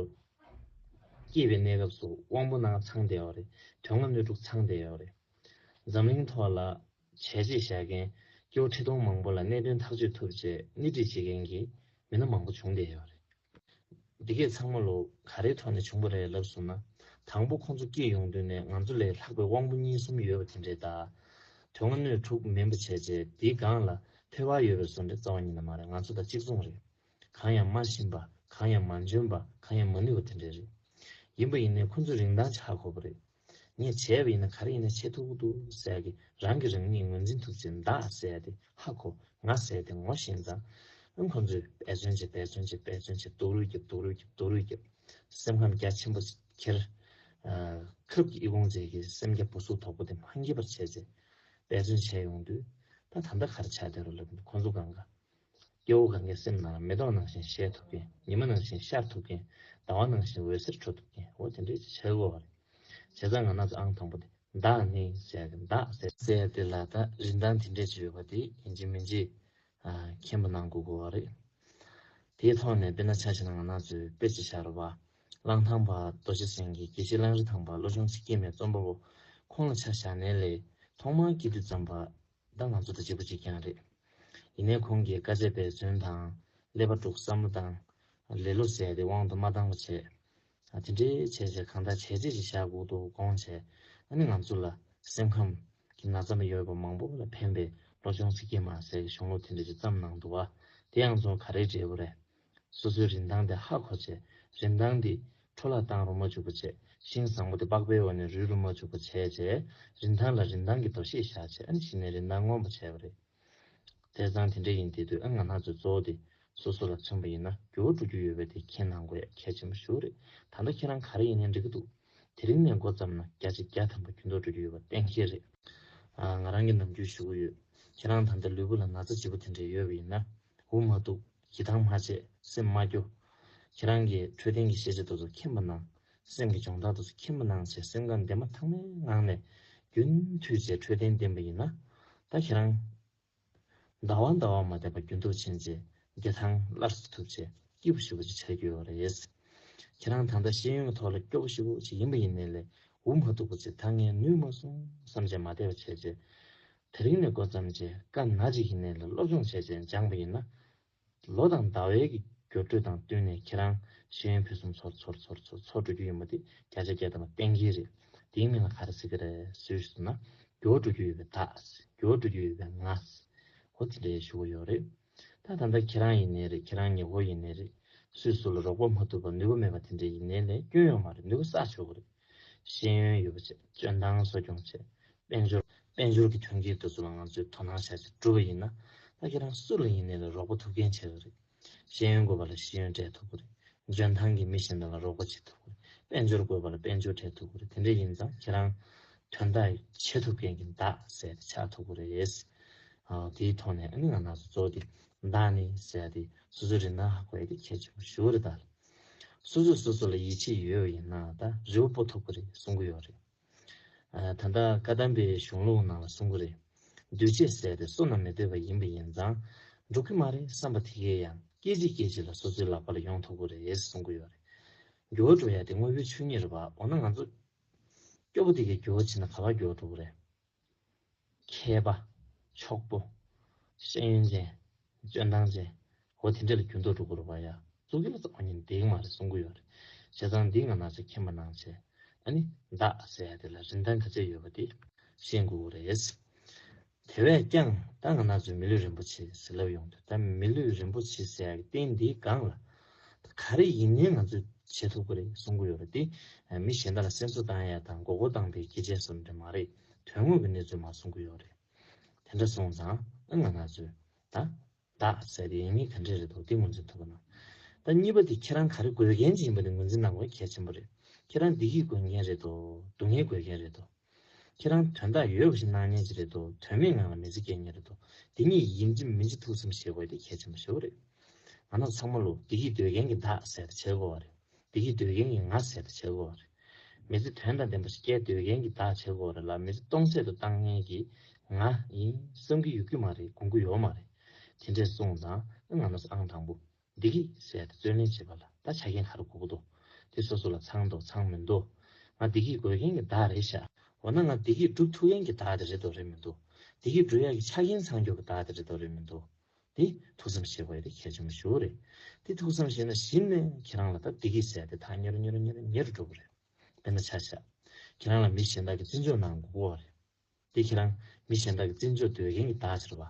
སྐྱེས་པའི་གནས་སྐབས་སུ་དབང་པོ་རྣམས་ཚང་བསྡད་ཡོད་རེད། དོན་ལྔ་སྣོད་དྲུག་ཚང་བསྡད་ཡོད་རེད། འཛམ་གླིང་ཐོག་ལ་བྱས་རྗེས་བཞག་མཁན་སྐྱེ་བོ་ཁྲི་སྟོང་མང་པོ་ལ་གནད་དོན་ཐག་གཅོད་ཐུབ་བྱས་སྣེ་ཁྲིད་བྱེད་མཁན་གྱི་མི་སྣ་མང་པོ་བྱུང་བསྡད་ཡོད་རེད། འདི་གས་ཚང་མ་ལོ་ག་རེའི་ཐོག་ནས་བྱུང་བ་རེད་ལབ་སོང་ན། དང་པོ་ཁོང་ཚོ་སྐྱེས་ཡོང་དུས་ནས་ང་ཚོ་ལས་ལྷག་པའི་དབང་པོ་གཉིས་གསུམ་ཡོད་པ་དེ་འདྲས་དང་། དོན་ལྔ་སྣོད་དྲུག་མིན་པ་བྱས་རྗེས་དེའི་སྒང་ལ་ཕལ་པ་ཡོད་པའི་བཟོ་འདྲ་རྩ་བ་ཉིད་ནས་མ་རེད། ང་ཚོ་དང་གཅིག་མཚུངས་རེད། གང་ཡང་མ་ཤེས་པ། གང་ཡང་མ་འཇོན་པ། གང་ཡང་མ་ནུས་པ་དེ་འདྲས་རེད། ཡིན་པ་ཡིན་ནའི་ཁོ་ཚོའི་རིན་ཐང་ཆགས་དགོས་པ་རེད། ངས་བྱས་པ་ཡིན་ན་ག་རེ་ཡིན་ན་བྱེད་ཐུབ་ཀྱི་འདུག་ཟེར་གི་རང་གིས་རང་ཉིད་ངོས་འཛིན་ཐུབ་ཚེ་བདག་ཟེར་དེ་ཧ་གོ། ང་ཟེར་དེ་ངོ་ཤེས་ཙང་། ཨང་ཁོ་ཚོས་འབད་བརྩོན་བྱེད། འབད་བརྩོན་བྱེད། འབད་བརྩོན་བྱེད། སྡུག་རུས་རྒྱབ། སྡུག་རུས་རྒྱབ། སྡུག་རུས་རྒྱབ། སེམས་ཁམས་རྒྱ་ཆེན་པོ་ཁྱེར། ཁབ་ཀྱི་ཨི་ཁུང་རྫས་ཀྱི་སེམས་རྒྱ་བུ་སུ་དོག་པོ་དེ་མ་འགྱེད་པར་བྱས་ཚེ། འབད་བརྩོན་བྱས་ཡོང་དུས། ད་ད་ལྟ་ག་རེ་ཆགས་བསྡད་རོ་ལབ་ཁོ་ཚོ་གང་ག་སྐྱེ་བོ་གང་གི་སེམས་ནང་ལ་མེ་ཏོག་ནང་བཞིན་བཞད་ཐུབ་མཁན། ཉི་མ་ནང་བཞིན་ཤར་ཐུབ་མཁན། ཟླ་བ་ནང་བཞིན་འོད་ཟེར་འཕྲོ་ཐུབ་མཁན། འོ་དེ་འདྲས་ཅིག་བྱེད་དགོས་པ་རེད། བྱས་ཙང་ང་རང་ཚོ་ཨང་དང་པོ་དེ་བདག་ནི་ཟེར་གི་བདག་ཟེར་ཟེར་དེ་ལ་ད་རིན་ཐང་དེ་འདྲས་ཅིག་ཡོད་པ་དེ་ཡིན་གཅིག་མིན་གཅིག་མཁྱེན་པ་གནང་དགོས་དགོས་པ་རེད། དེའི་ཐོག་ནས་དཔེར་ན་ཆ་བཞག་ན་ང་རང་ཚོའི་དཔེ་ཅིག་བཞག་རོགས་པ། གླང་ཐང་པ་རྡོ་རྗེ་སེང་གེ། དགེ་བཤེས་གླང་རི་ཐང་པ། བློ་སྦྱོང་ཚིག་བརྒྱད་མའི་རྩོམ་པ་པོ། ཁོང་ལ་ཆ་བཞག་ནའི་ལས་ཐོག་མར་སྐྱེས་དུས་ཙམ་པ། ད་ང་ཚོ་དང་གཅིག་པ་གཅིག་རྐྱང་རེད། ཡིན་ནའི་ཁོང་གིས་དཀའ་སྤྱད་འབད་བརྩོན་དང་། ཀླད་པ་དཀྲུག་བསམ་བློ་བཏང་། ལེ་ལོ་ཟེར་དེ་དབང་དུ་མ་བཏང་བ་བྱས། ཨ་དེ་འདྲའི་བྱས་བྱས་གང་ལྟར་བྱས་རྗེས་ཅིག་བཞག་དགོས་འདུག་དགོངས་བྱས། ཨ་ནི་ང་ཚོ་ལ་སེམས་ཁམས་ཀྱི་ན་ཚ་མ་ཡོད་པ་མང་པོ་ལ་ཕན་པའི་བློ་སྦྱོང་ཚིག་བརྒྱད་མ་ཟེར་གྱི་གཞུང་ལུགས་དེ་འདྲ་ཅིག་བརྩམས་གནང་འདུག་བ། དེ་ཡང་ཚོ་ག་རེའི་འབྲས་བུ་རེད། སོ་སོའི་རིན་ཐང་དེ་ཧ་གོ་བྱས། རིན་ཐང་འདི་འཕྲོ་བརླག་བཏང་རུ་མ་བཅུག་པ་བྱས། ཤིང་བཟང་པོ་དེ་པགས་པའི་འོག་ནས་རུལ་རུ་མ་བཅུག་པ་བྱས་བྱས། རིན་ཐང་ལ་རིན་ཐང་གི་འདུ་ཤེས་བཞག་བྱས། ཨ་ནི་གཞི་ནས་རིན་ཐང་མངོན་པ་བྱས་པ་རེད། དེ་ཙང་དེ་འདྲ་ཡིན་དེ་དུས་ཨ་ང་རང་ཚོའི་གཙོ་བོ་དེ་སོ་སོ་ལ་མཚོན་པ་ཡིན་ན་འགྱུར་བ་འགྲོ་རྒྱུ་ཡོད་པའི་དེ་མཁྱེན་གནང་དགོས་ཡ་གལ་ཆེན་པོ་ཞིག་རེད། ད་ལྟ་ཁྱེད་རང་ག་རེ་ཡིན་ནའི་འགྲིག་གི་འདུག་དེ་རིང་ནས་འགོ་བརྩམས་ན་བརྒྱ་ཆ་བརྒྱ་ཐམ་པ་འགྱུར་ལྡོག་འགྲོ་རྒྱུ་ཡོད་པ་གཏན་འཁེལ་རེད། ཨ་ང་རང་གིས་ནམ་རྒྱུན་ཞུ་གི་ཡོད། ཁྱེད་རང་ད་ལྟ་ལུས་པོ་ལ་ན་ཚ་ལྗིད་པོ་དེ་འདྲ་ཡོད་པ་ཡིན་ན། འུ་མ་སྡུག་ཡིད་ཐང་མ་བཅད། སེམས་མ་སྐྱོ། ཁྱེད་རང་གིས་འཕྲོད་བསྟེན་གྱི་ཤེས་བྱ་དེ་ཚོ་མཁྱེན་པ་གནང་། སེམས་ཀྱི་སྦྱོང་བརྡར་དེ་ཚོ་མཁྱེན་པ་གནང་བྱས། སེམས་ཁམས་བདེ་མ་ཐང་མའི་ངང་ནས་རྒྱུན་མཐུད་བྱས་འཕྲོད་བསྟེན་བསྟེན་པ་ཡིན་ན། ད་ཁྱེད་རང་ཟླ་བ་ཟླ་བ་མ་བསྡད་པ་རྒྱུན་ཐུག་ཕྱིན་བྱས་བདེ་ཐང་སླར་གསོ་ཐུབ་བྱས། སྐྱིད་པོ་ཞེ་པོ་ཅིག་ཆགས་ཀྱི་ཡོད་རེད། ཁྱེད་རང་ད་ལྟ་ཤེས་ཡོན་གྱི་ཐོག་ལ་སྐྱོ་པོ་ཞེ་པོ་ཅིག་ཡིན་པ་ཡིན་ནའི་ལས་འུ་མ་ཐུག་པ་ཅིག་ད་ངས་ནུས་མ་སོང་བསམ་བྱས་མ་བསྡད་པ་བྱས་བྱས། དེ་རིང་ནས་འགོ་བརྩམས་བྱས་དཀའ་ངལ་ཅིག་ཡིན་ནའི་ལས་སློབ་སྦྱོང་བྱས་བྱས་སྦྱངས་པ་ཡིན་ན། ལོ་དང་ཟླ་བའི་གི་འགྱུར་འགྲོས་དང་བསྟུན་ནས་ཁྱེད་རང་ཤེས་ཡོན་ཕུན་སུམ་ཚོགས་ཚོགས་ཚོགས་ཚོགས་ཚོགས་འགྲོ་རྒྱུ་ཡིན་པ་དེ་བརྒྱ་ཆ་བརྒྱ་ཐམ་པ་གཏན་འཁེལ་རེད། དེའི་མིང་ལ་ག་རེ་ཟེར་གི་རེད་ཟེར་ཞུས་ན། འགྱུར་བ་འགྲོ་རྒྱུ་ཡོད་པའི་བདག་འགྱུར་བ་འགྲོ་རྒྱུ་ཡོད་པའི་ང་། འོ་དེ་འདྲའི་ཞུ་གི་ཡོད་རེད། ད་ད་ལྟ་ཁྱེད་རང་ཡིན་ནའི་རེད། ཁྱེད་རང་ཉེ་འཁོར་ཡིན་ནའི་རེད། སུས་སུ་ལ་རོགས་པ་མ་ཐུབ་པ་ནུས་པ་མེད་པ་དེ་འདྲ་ཡིན་ནའི་ལས་སྐྱོན་ཡོད་མ་རེད། ནུས་པ་བསགས་ཆོག་གི་རེད། ཤེས་ཡོན་ཡོད་པ་བྱས། སྤྱོད་སྟངས་གསོ་སྐྱོང་བྱས། དཔལ་འབྱོར་དཔལ་འབྱོར་གྱི་དོན་རྐྱེན་དེ་ཚོ་ལ་ང་ཚོས་དོ་སྣང་བྱས་བྱས་བསྒྲུབས་པ་ཡིན་ན། ད་ཁྱེད་རང་སུ་ལ་ཡིན་ནའི་ལ་རོགས་པ་ཐུབ་མཁན་བྱེད་གི་རེད། ཤེས་ཡོན་དགོས་པ་ལ་ཤེས་ཡོན་སྤྲད་ཐུབ་གི་རེད། འཇོན་ཐང་གི་མི་གཞན་དག་ལ་རོགས་པ་བྱེད་ཐུབ་གི་རེད། དཔལ་འབྱོར་དགོས་པ་ལ་དཔལ་འབྱོར་སྤྲད་ཐུབ་གི་རེད། དེ་འདྲ་ཡིན་ཙང་ཁྱེད་རང་དོན་དག་བྱེད་ཐུབ་མཁན་གྱི་བདག་ཟེར་ཏེ་ཆགས་ཐུབ་གི་རེད། ཨ། དེའི་ཐོག་ནས་ཨ་ནི་ང་རང་ཚོ་གཙོ་བོ་དེ་བདག་ནི་ཟེར་ཏེ་སོ་སོའི་རིན་ཐང་ཧ་གོ་ཡ་དེ་གལ་ཆེན་པོ་ཞེ་པོ་རེད་ད། སོ་སོས་སོ་སོ་ལ་ཡིད་ཆེས་ཡོད་པ་ཡིན་ན་ད་རི་བོ་སྤོ་ཐུབ་ཀྱི་རེད་གསུང་གི་ཡོད་རེད། ཨ། ད་ལྟ་བཀའ་གདམས་པའི་གཞུང་ལུགས་ནང་ལ་གསུང་གི་རེད། འདུས་བྱས་ཟེར་ཏེ་བསོད་ནམས་མི་འདོད་པ་ཡིན་པ་ཡིན་ཙང་འགྲུབ་ཀྱི་མ་རེད་བསམ་པ་དེ་གས་ཡང་སྐད་ཅིག་སྐད་ཅིག་ལ་སོ་སོའི་ལག་པ་ལ་ཡོང་ཐུབ་ཀྱི་རེད་གསུང་གི་ཡོད་རེད། འགྱུར་བ་འགྲོ་ཡ་དེ་དངོས་པོའི་ཆོས་ཉིད་རེད་པ། འོ་ན་ང་ཚོ་སྐྱོ་པོ་དེ་གས་འགྱུར་བ་ཕྱིན་ན་ག་པར་འགྱུར་བ་འགྲོ་གི་རེད། མཁས་པ། ཕྱུག་པོ། ཤེས་ཡོན་ཅན། སྤྱོད་སྟངས་ཅན། འོ་དེ་འདྲ་ལ་འགྱུར་ལྡོག་འགྲོ་གི་རེད་པ་ཡ། གཙུག་གི་ལ་རྩ་བ་ཉིད་འགྲིག་མ་རེད་གསུང་གི་ཡོད་རེད། བྱས་ཙང་འདི་ང་རང་ཚོས་མཁྱེན་པ་གནང་བྱས། ཨ་ནི་བདག་ཟེར་ཡ་དེ་ལ་རིན་ཐང་ག་ཚད་ཡོད་པ་དེ་ཤེས་དགོས་ཀྱི་རེད། དེ་བས་ཀྱང་ད་ང་རང་ཚོས་མི་ལུས་རིན་པོ་ཆེ་ཟེར་ལབ་ཡོང་དུས། ད་མི་ལུས་རིན་པོ་ཆེ་ཟེར་ཡ་གི་རྟེན་འདིའི་སྒང་ལ་ད་ག་རེ་ཡིན་ནའི་ང་ཚོས་བྱེད་ཐུབ་ཀྱི་རེད་གསུང་གི་ཡོད་རེད་དེ། མི་གཞན་དག་ལ་སེམས་གསོ་བཏང་ཡ་དང་མགོ་སྐོར་བཏང་པའི་སྐད་ཆ་ཟེར་འདྲ་མ་རེད། དོན་དངོས་ཀྱི་གནས་ཚུལ་མར་གསུང་གི་ཡོད་རེད། དེ་འདྲ་སོང་ཙང་ཨ་ང་རང་ཚོས་ད་བདག་ཟེར་དེ་ཡིན་མིན་ག་འདྲ་རེད་འདུག་དེ་ངོས་འཛིན་ཐུབ་པ་ན། ད་གཉིས་པ་དེ་ཁྱེད་རང་ག་རེ་དགོས་མཁན་ཅིག་ཡིན་པ་དེ་ངོས་འཛིན་གནང་དགོས་གལ་ཆེན་པོ་རེད། ཁྱེད་རང་བདེ་སྐྱིད་དགོས་མཁན་རེད་དོ། སྡུག་བསྔལ་དགོས་མཁན་རེད་དོ། ཁྱེད་རང་དོན་དག་ཡོད་པ་ཞིག་གནང་མཁན་ཅིག་རེད་དོ། དོན་མེད་ངང་ལ་མི་ཚེ་སྐྱེལ་མཁན་རེད་དོ། དེ་གཉིས་ཡིན་གཅིག་མིན་གཅིག་ཐུགས་བསམ་བཞེས་དགོས་དེ་གལ་ཆེན་པོ་ཞེ་པོ་རེད། ང་རང་ཚང་མ་ལོ་བདེ་སྐྱིད་འདོད་མཁན་གྱི་བདག་ཟེར་ཏེ་བྱེད་དགོས་པ་རེད། བདེ་སྐྱིད་འདོད་མཁན་གྱི་ང་ཟེར་ཏེ་བྱེད་དགོས་པ་རེད། མི་ཚེ་དོན་དང་ལྡན་པ་ཞིག་སྐྱེལ་འདོད་མཁན་གྱི་བདག་བྱེད་དགོས་པ་རེད་ལ། མི་ཚེ་སྟོང་ཟད་དུ་བཏང་མཁན་གྱི་ང་ཡིན་བསམ་གྱི་ཡོད་ཀྱི་མ་རེད། དགོངས་ཀྱི་ཡོད་མ་རེད། དེ་འདྲས་སོང་ཙང་ང་རང་ཚོ་ཨང་དང་པོ་བདེ་སྐྱིད་ཟེར་ཏེ་བརྩོན་ལེན་བྱེད་པ་ལ་ད་ཆ་རྐྱེན་ག་རེ་དགོས་ཀྱི་འདུག་དེ་སོ་སོ་ལ་ཚང་འདུག་ཚང་མི་འདུག་ང་བདེ་སྐྱིད་དགོས་མཁན་གྱི་བདག་རེད་ཤག་འོ་ན་ང་བདེ་སྐྱིད་སྒྲུབ་ཐུབ་མཁན་གྱི་བདག་དེ་རེད་འདུག་རེད་མི་འདུག་བདེ་སྐྱིད་སྒྲུབ་ཡག་གི་ཆ་རྐྱེན་ཚང་རྒྱུ་གི་བདག་དེ་རེད་འདུག་རེད་མི་འདུག་དེ་ཐུགས་བསམ་བཞེས་དགོས་ཡ་དེ་གལ་ཆེན་པོ་ཞེ་པོ་རེད། དེ་ཐུགས་བསམ་བཞེས་ན་གཞི་ནས་ཁྱེད་རང་ལ་ད་བདེ་སྐྱིད་ཟེར་ཡ་དེ་ཐག་ཉེ་རུ་ཉེ་རུ་ཉེ་རུ་ཉེ་རུ་འགྲོ་གི་རེད། དཔེར་ན་ཆ་བཞག་ཁྱེད་རང་ལ་མི་གཞན་དག་གིས་བརྩི་འཇོག་གནང་དགོས་ཀྱི་ཡོད་རེད། དེ་ཁྱེད་རང་མི་གཞན་དག་གིས་བརྩི་འཇོག་འདོད་མཁན་གྱི་བདག་ཟེར་བ།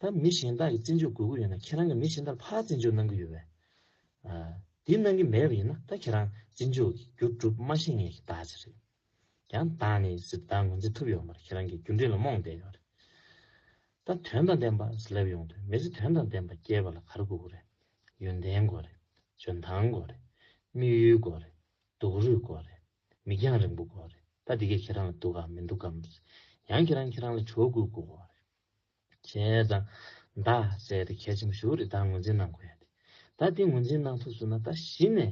ད་མི་གཞན་དག་གིས་བརྩི་འཇོག་དགོས་ཀྱི་ཡོད་ན་ཁྱེད་རང་གིས་མི་གཞན་དག་ཕར་བརྩི་འཇོག་གནང་གི་ཡོད་པས། ཨ། དེ་གནང་གི་མེད་པ་ཡིན་ན་ད་ཁྱེད་རང་བརྩི་འཇོག་གི་རྒྱུ་སྒྲུབ་མ་ཤེས་མཁན་གྱི་བདག་ཟེར་རེད། ཡང་བདག་ནི་ཟེར་བདག་ངོས་འཛིན་ཐུབ་ཡོད་མ་རེད། ཁྱེད་རང་གི་རྒྱུ་འབྲས་ལ་རྨོངས་བསྡད་ཡོད་རེད། ད་དོན་དང་ལྡན་པ་ཟེར་ལབ་ཡོང་དུས་མི་ཚེ་དོན་དང་ལྡན་པ་སྐྱེལ་བ་ལ་ག་རེ་དགོས་ཀྱི་རེད། ཡོན་ཏན་དགོས་རེད། འཇོན་ཐང་དགོས་རེད། དམིགས་ཡུལ་དགོས་རེད། སྡུག་རུས་དགོས་རེད། མིག་རྒྱང་རིང་པོ་དགོས་རེད། ད་འདི་གས་ཁྱེད་རང་ལ་འདུག་གམ་མི་འདུག་གམ། ཡང་ཁྱེད་རང་ཁྱེད་རང་ལ་བྱ་དགོས་དགོས་རེད། བྱས་ཙང་། བདག་ཟེར་དེ་གལ་ཆེན་པོ་ཞེ་པོ་རེད། བདག་ངོས་འཛིན་གནང་དགོས་ཡ་དེ། ད་དེ་ངོས་འཛིན་གནང་ཐུབ་སོང་ན་ད་གཞི་ནས་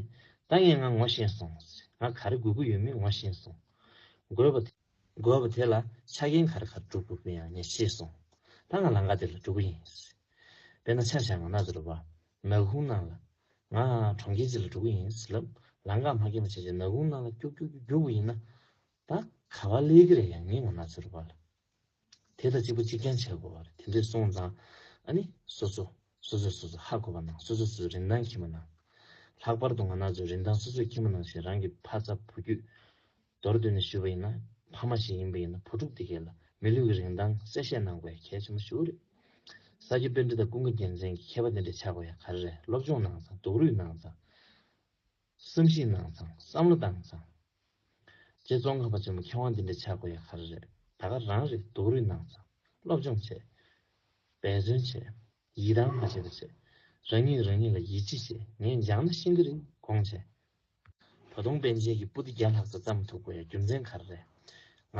ད་ངས་ང་ངོ་ཤེས་སོང་། ང་ག་རེ་དགོས་ཀྱི་ཡོད་མེད་ངོ་ཤེས་སོང་། དགོས་པ་དེ། དགོས་པ་དེ་ལ་ཆ་རྐྱེན་ག་རེ་ག་རེ་སྒྲུབ་དགོས་པ་ཡང་ངས་ཤེས་སོང་། ད་ང་ལམ་ཁ་དེ་ལ་འགྲོ་གི་ཡིན། དཔེར་ན་ཆ་བཞག་ང་ན་ཟེར་བ། ནག་ཁུང་ནང་ལ། ང་གྲོང་ཁྱེར་ཅིག་ལ་འགྲོ་གི་ཡིན་ཟེར་ལབ། ལམ་ཁ་མ་མཁྱེན་པ་བྱས་བྱས་ནག་ཁུང་ནང་ལ་རྒྱུག་རྒྱུག་རྒྱུག་རྒྱུག་པ་ཡིན་ན། ད་ག་པར་སླེབས་ཀྱི་རེད། ཡང་ངས་ང་ན་ཟེར་བ་ལ། དེ་དང་གཅིག་པ་གཅིག་རྐྱང་བྱེད་དགོས་པ་རེད། དེ་འདྲས་སོང་ཙང་། ཨ་ནི་སོ་སོ། སོ་སོས་སོ་སོ་ཧ་གོ་བ་གནང་། སོ་སོས་སོ་སོའི་རིན་ཐང་མཁྱེན་པ་གནང་། ལྷག་པར་དུ་ང་རང་ཚོའི་རིན་ཐང་སོ་སོས་མཁྱེན་པ་གནང་བཞིན་རང་གི་ཕ་ཚབ་བུ་རྒྱུད། མདོར་བསྡུས་ནས་ཞུས་པ་ཡིན་ན། ཕ་མ་ཞིག་ཡིན་པ་ཡིན་ན་བུ་ཕྲུག་དེ་གས་ལ་མི་ལུས་ཀྱི་རིན་ཐང་གསལ་བཤད་གནང་དགོས་ཡ་གལ་ཆེན་པོ་ཞིག་རེད། ས་སྐྱ་པཎྜི་ཏ་ཀུན་དགའ་རྒྱལ་མཚན་གྱི་མཁས་པ་དེ་འདྲས་ཆགས་དགོས་ཡ་ག་རེ་རེད། སློབ་སྦྱོང་གནང་ཙང་། སྡུག་རུས་གནང་ཙང་། བསམ་གཞིག་གནང་ཙང་། བསམ་བློ་བཏང་ཙང་། རྗེ་ཙོང་ཁ་པ་ཆེན་པོ་མཁས་དབང་འདི་འདྲ་ཆགས་དགོས་ཡ་ག་རེ་རེད། ད་ག་རང་རེད། སྡུག་རུས་གནང་ཙང་། སློབ་སྦྱོང་བྱས། འབད་བརྩོན་བྱས། ཡིད་ཐང་མ་བྱས་པ་བྱས། རང་ཉིད་རང་ཉིད་ལ་ཡིད་ཆེས་བྱས། ངས་སྦྱངས་ན་ཤེས་ཀྱི་རེད་དགོངས་བྱས། ད་དུང་པཎ་ཆེན་གྱི་པོ་ཏི་བརྒྱ་ལྷག་ཙམ་བརྩམས་ཐུབ་དགོས་ཡ་རྒྱུ་མཚན་ག་རེ་རེད།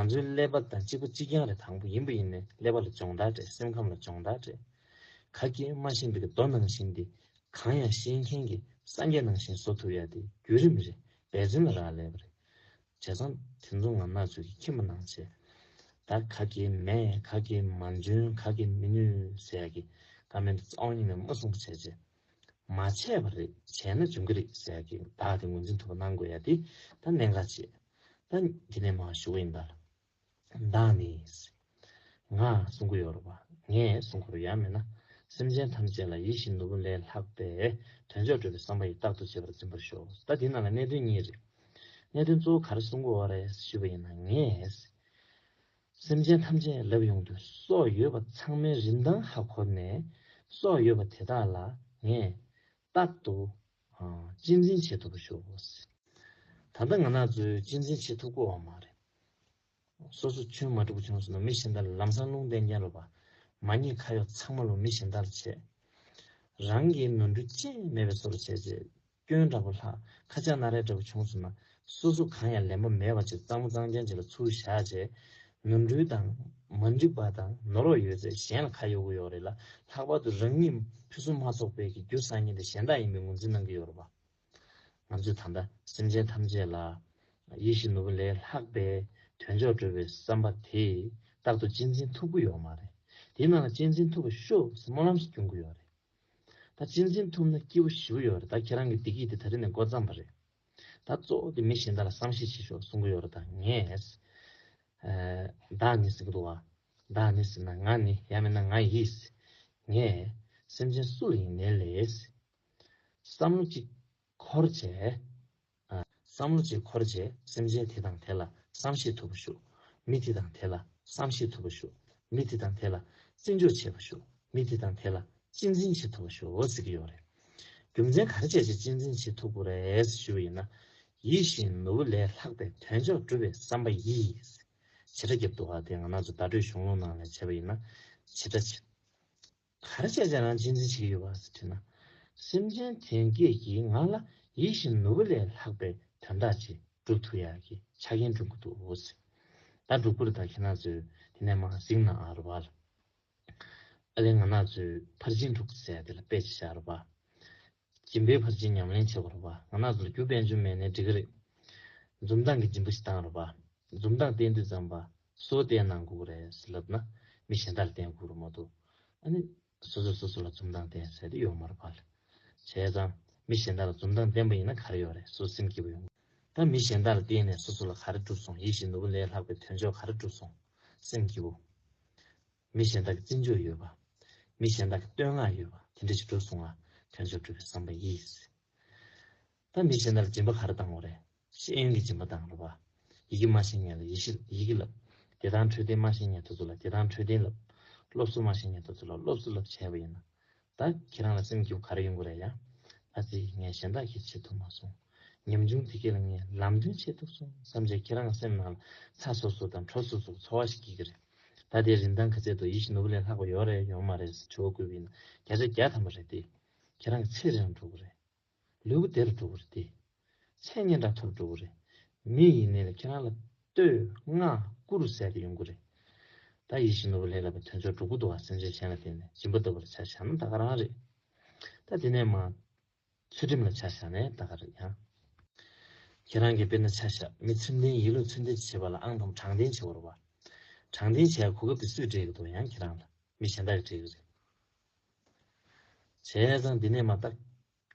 ང་ཚོའི་ཀླད་པ་དང་གཅིག་པ་གཅིག་རྐྱང་རེད། དང་པོ་ཡིན་པ་ཡིན་ནའི་ཀླད་པ་ལ་སྦྱོང་བརྡར་སྤྲད། སེམས་ཁམས་ལ་སྦྱོང་བརྡར་སྤྲད། ག་གེ་མ་ཤེས་པའི་གི་རྡོ་ནང་བཞིན་དེ། གང་ཡང་ཤེས་མཁན་གྱི་སངས་རྒྱས་ནང་བཞིན་བཟོ་ཐུབ་ཡ་དེ་བརྒྱུད་རིམ་རེད། འབད་བརྩོན་ལ་རག་ལས་པ་རེད། བྱས་ཙང་དེ་ཚོ་ང་རང་ཚོས་ཀྱིས་མཁྱེན་པ་གནང་བྱས། ད་ག་གེ་མེད། ག་གེ་མ་འཇོན། ག་གེ་མི་ནུས་ཟེར་ཡ་གི་བཀའ་མོལ་དེ་རྩ་བ་ཉིད་ནས་མ་གསུང་བ་བྱས་བྱས། མ་བྱས་པ་རེད། བྱས་ན་འབྱུང་གི་རེད་ཟེར་གྱི་བདག་དེ་ངོས་འཛིན་ཐུབ་པ་གནང་དགོས་ཡ་དེ་ད་གནད་འགག་ཆེ། ད་འདི་ནས་མར་ཞུ་གི་ཡིན་ད། བདག་ནི། ང་གསུང་གི་ཡོད་རེད་པ། ངས་གསུང་གི་ཡོད་རེད། ཡང་མིན་ན། སེམས་ཅན་ཐམས་ཅད་ལ་ཡིད་བཞིན་ནོར་བུ་ལས་ལྷག་པའི་དོན་མཆོག་སྒྲུབ་པའི་བསམ་པ་ཡིས་རྟག་ཏུ་བྱེད་པར་འཛིན་པར་ཤོག་ད་འདི་ནང་ལ་གནད་དོན་གཉིས་རེད། གནད་དོན་གཙོ་བོ་ག་རེ་གསུང་གི་ཡོད་རེད་ཞུས་པ་ཡིན་ན། ངས་སེམས་ཅན་ཐམས་ཅད་ལབ་ཡོང་དུས་སྲོག་ཡོད་པ་ཚང་མའི་རིན་ཐང་ཧ་གོ་ནས། སྲོག་ཡོད་པ་དེ་དག་ལ་ངས་རྟག་ཏུ་ཨ་གཅེས་འཛིན་བྱེད་ཐུབ་པ་ཤོག་ད་ལྟ་ང་རང་ཚོས་གཅེས་འཛིན་བྱེད་ཐུབ་ཀྱི་ཡོད་མ་རེད། སོ་སོ་ཆུང་མ་འགྲོ་བྱུང་སོང་ན། མི་གཞན་དག་ལ་ལམ་སང་རླུང་བསྟན་རྐྱང་རེད་པ། མ་ཉེས་ཁ་གཡོག་ཚང་མ་ལོ་མི་གཞན་དག་ལ་བྱས། རང་གི་ནོར་འཁྲུལ་ཅི་མེད་པའི་བཟོ་འདྲ་བྱས་རྗེས། སྐྱོན་འདྲ་པོ་ལྷག་ཁ་ཆག་སྣ་རལ་འདྲ་པོ་བྱུང་སོང་ན། སོ་སོ་གང་ཡང་ལན་པ་མེད་པ་བྱས། གཙང་མ་གཙང་རྐྱང་ཅིག་ལ་ཚུར་བཞག་བྱས། ནོར་འཁྲུལ་དང་མ་འགྲིག་པ་དང་ནོར་བ་ཡོད་ཚད་གཞན་ལ་ཁ་གཡོག་གི་ཡོད་རེད་ལ། ལྷག་པར་དུ་རང་ཉིད་ཕུན་སུམ་མ་ཚོགས་པའི་གི་རྒྱུ་བསགས་མཁན་དེ་གཞན་དག་ཡིན་པའི་ངོས་འཛིན་གནང་གི་ཡོད་རེད་པ། ང་ཚོས་ད་ལྟ་སེམས་ཅན་ཐམས་ཅད་ལ་ཡིད་བཞིན་ནོར་བུ་ལས་ལྷག་པའི་དོན་མཆོག་སྒྲུབ་པའི་བསམ་པ་དེ་རྟག་ཏུ་གཅེས་འཛིན་ཐུབ་ཀྱི་ཡོད་མ་རེད། དེའི་ནང་ལ་གཅེས་འཛིན་ཐུབ་པ་ཤོག་ཟེར་སྨོན་ལམ་ཞིག་སྐྱོན་གྱི་ཡོད་རེད། ད་གཅེས་འཛིན་ཐུབ་ན་སྐྱིད་པོ་ཞེ་པོ་ཡོད་རེད། ད་ཁྱེད་རང་གི་བདེ་སྐྱིད་དེ་ད་རེས་ནས་འགོ་བརྩམས་པ་རེད། ད་གཙོ་བོ་དེ་མི་གཞན་དག་ལ་བསམ་ཤེས་བྱེད་ཤོག་གསུང་གི་ཡོད་རེད། ད་ངས་ཨ་བདག་ནི་ཟེར་གྱི་འདུག་བ། བདག་ནི་ཟེར་ན་ང་ནི། ཡང་མིན་ན་ང་ཡིས། ངས་སེམས་ཅན་སུ་ལ་ཡིན་ནའི་ལས་བསམ་བློ་གཅིག་འཁོར་བྱས། ཨ། བསམ་བློ་གཅིག་འཁོར་བྱས། སེམས་ཅན་དེ་དང་དེ་ལ་བསམ་ཤེས་ཐུབ་པ་ཤོག་མི་དེ་དང་དེ་ལ་བསམ་ཤེས་ཐུབ་པ་ཤོག་མི་དེ་དང་དེ་ལ་བརྩི་འཇོག་བྱེད་པ་ཤོག་མི་དེ་དང་དེ་ལ་གཅེས་འཛིན་བྱེད་ཐུབ་པ་ཤོག་ཟེར་གྱི་ཡོད་རེད། རྒྱུ་མཚན་ག་རེ་བྱས་བྱས་གཅེས་འཛིན་བྱེད་ཐུབ་དགོས་རེད་ཞུས་པ་ཡིན་ན། ཡིད་བཞིན་ནོར་བུ་ལས་ལྷག་པའི་དོན་མཆོག་སྒྲུབ་པའི་བསམ་པ་ཡིས། བྱེད་སྒྲ་བརྒྱབ་འདུག་ག་དེ་ང་རང་ཚོ་བརྡ་སྤྲོད་གཞུང་ལུགས་ནང་ལ་བྱས་པ་ཡིན་ན། བྱེད་སྒྲ་བྱེད། ག་རེ་བྱས་བྱས་རང་གཅེས་འཛིན་བྱེད་ཀྱི་ཡོད་པ་ཟེར་དྲིས་ན། སེམས་ཅན་དོན་བྱེད་ཀྱིས་ང་ལ་ཡིད་བཞིན་ནོར་བུ་ལས་ལྷག་པའི་དོན་དག་ཅིག་སྒྲུབ་ཐུབ་ཡག་གི་ཆ་རྐྱེན་བསྐྲུན་གྱི་འདུག་ཟེར། ད་སྒྲུབ་ཀྱི་རེད། ད་ཁྱེད་རང་ཚོས་དེ་ནས་མར་གཟིགས་གནང་ཨ་རོ་བ་ལ། ཨ་ལས་ང་རང་ཚོས་ཕར་ཕྱིན་དྲུག་ཟེར་དེ་ལ་དཔེ་ཅིག་བཞག་རོ་བ། སྦྱིན་པའི་ཕར་ཕྱིན་ཉམས་ལེན་བྱེད་དགོས་རེད་པ། ང་རང་ཚོ་ལ་རྒྱུ་དཔལ་འབྱོར་མེད་ནའི་འགྲིག་གི་རེད། འཛུམ་མདངས་ཀྱི་སྦྱིན་པ་ཞིག་བཏང་རེད་པ། འཛུམ་མདངས་བསྟན་དུས་ཙམ་པ་སུ་བསྟན་གནང་དགོས་ཀྱི་རེད་ཟེར་ལབ་ན། མི་གཞན་དག་ལ་བསྟན་དགོས་ཀྱི་རེད་མ་གཏོགས། ཨ་ནི་སོ་སོས་སོ་སོ་ལ་འཛུམ་མདངས་བསྟན་ཟེར་དེ་ཡོད་མ་རེད་པ། བྱས་ཙང་མི་གཞན་དག་ལ་འཛུམ་མདངས་བསྟན་པ་ཡིན་ན་ག་རེ་ཡོད་རེད། སོ་སེམས་སྐྱིད་པོ་ཡོང་། ད་མི་གཞན་དག་ལ་བརྟེན་ནས་སོ་སོ་ལ་ག་རེ་འགྲུབ་སོང་། ཡིད་བཞིན་ནོར་བུ་ལས་ལྷག་པའི་དོན་མཆོག་ག་རེ་འགྲུབ་སོང་། སེམས་སྐྱིད་པོ། མི་གཞན་དག་གི་བརྩི་འཇོག་ཡོད་པ། མི་གཞན་དག་གི་བསྟོད་བསྔགས་ཡོད་པ་དེ་འདྲ་ཞིག་འགྲོ་སོང་ང་། དོན་མཆོག་སྒྲུབ་པའི་བསམ་པ་ཡིས། ད་མི་གཞན་དག་ལ་སྦྱིན་པ་ག་རེ་བཏང་དགོས་རེད། ཤེས་ཡོན་གྱི་སྦྱིན་པ་བཏང་རོགས་པ། ཡི་གེ་མ་ཤེས་མཁན་ལ་ཡི་གེ་ཡི་གེ་བསླབ། བདེ་ཐང་འཕྲོད་བསྟེན་མ་ཤེས་མཁན་དེ་ཚོ་ལ་བདེ་ཐང་འཕྲོད་བསྟེན་བསླབ། སློབ་གསོ་མ་ཤེས་མཁན་དེ་ཚོ་ལ་སློབ་གསོ་བསླབ་བྱས་པ་ཡིན་ན། ད་ཁྱེད་རང་ལ་སེམས་སྐྱིད་པོ་ག་རེ་ཡོང་གི་རེད་ཡ། ཨ་ཙི། ངས་གཞན་དག་གིས་བྱེད་ཐུབ་མ་སོང་། ཉམ་ཆུང་དེ་གས་ལ་ངས་ལམ་སྟོན་བྱེད་ཐུབ་སོང་བསམ་བྱས་ཁྱེད་རང་སེམས་ནང་ལ་ཚ་སོ་སོ་དང་ཁྲོ་སོ་སོ་ཚོར་བ་ཞིག་སྐྱེ་གི་རེད། ད་དེ་རིན་ཐང་ག་ཚད་འདུག་ཡིད་བཞིན་ནོར་བུ་ལས་ལྷག་པ་ཡོད་རེད་ཡོད་མ་རེད་ཟེར་དྲི་བ་བཀོད་པ་ཡིན་ན། བརྒྱ་ཆ་བརྒྱ་ཐམ་པ་རེད་དེ། ཁྱེད་རང་གི་ཚེ་རིང་འགྲོ་གི་རེད། ལུས་པོ་བདེ་རུ་འགྲོ་གི་རེད་དེ། མཚན་སྙན་གྲགས་མཐོ་རུ་འགྲོ་གི་རེད། མི་ཡིན་ནའི་ལ་ཁྱེད་རང་ལ་བསྟོད་བསྔགས་བཀུར་ཟེར་དེ་ཡོང་གི་རེད། ད་ཡིད་བཞིན་ནོར་བུ་ལས་ལྷག་པའི་དོན་མཆོག་སྒྲུབ་ཀྱི་འདུག་བ། སེམས་ཅན་གཞན་ལ་བརྟེན་ནས་སྦྱིན་པ་ལྟ་བུ་ལ་ཆ་བཞག་ན་ད་ག་རང་རེད། ད་དེ་ནས་མར་ཚུལ་ཁྲིམས་ལ་ཆ་བཞག་ནས་ད་ག་རེད་ཡང་། ཁྱེད་རང་གིས་དཔེར་ན་ཆ་བཞག་མི་ཚུལ་ལྡན་ཡིད་བློ་ཚུལ་ལྡན་བྱེད་པ་ལ་ཨང་དང་པོ་དྲང་བདེན་བྱེད་དགོས་རེད་བ། དྲང་བདེན་བྱས་གོ་སྐབས་དེ་སུས་སྤྲད་ཀྱི་འདུག་ཡང་ཁྱེད་རང་ལ་མི་གཞན་དག་གིས་སྤྲད་ཀྱི་རེད། བྱས་ཙང་འདི་ནས་མར་ད།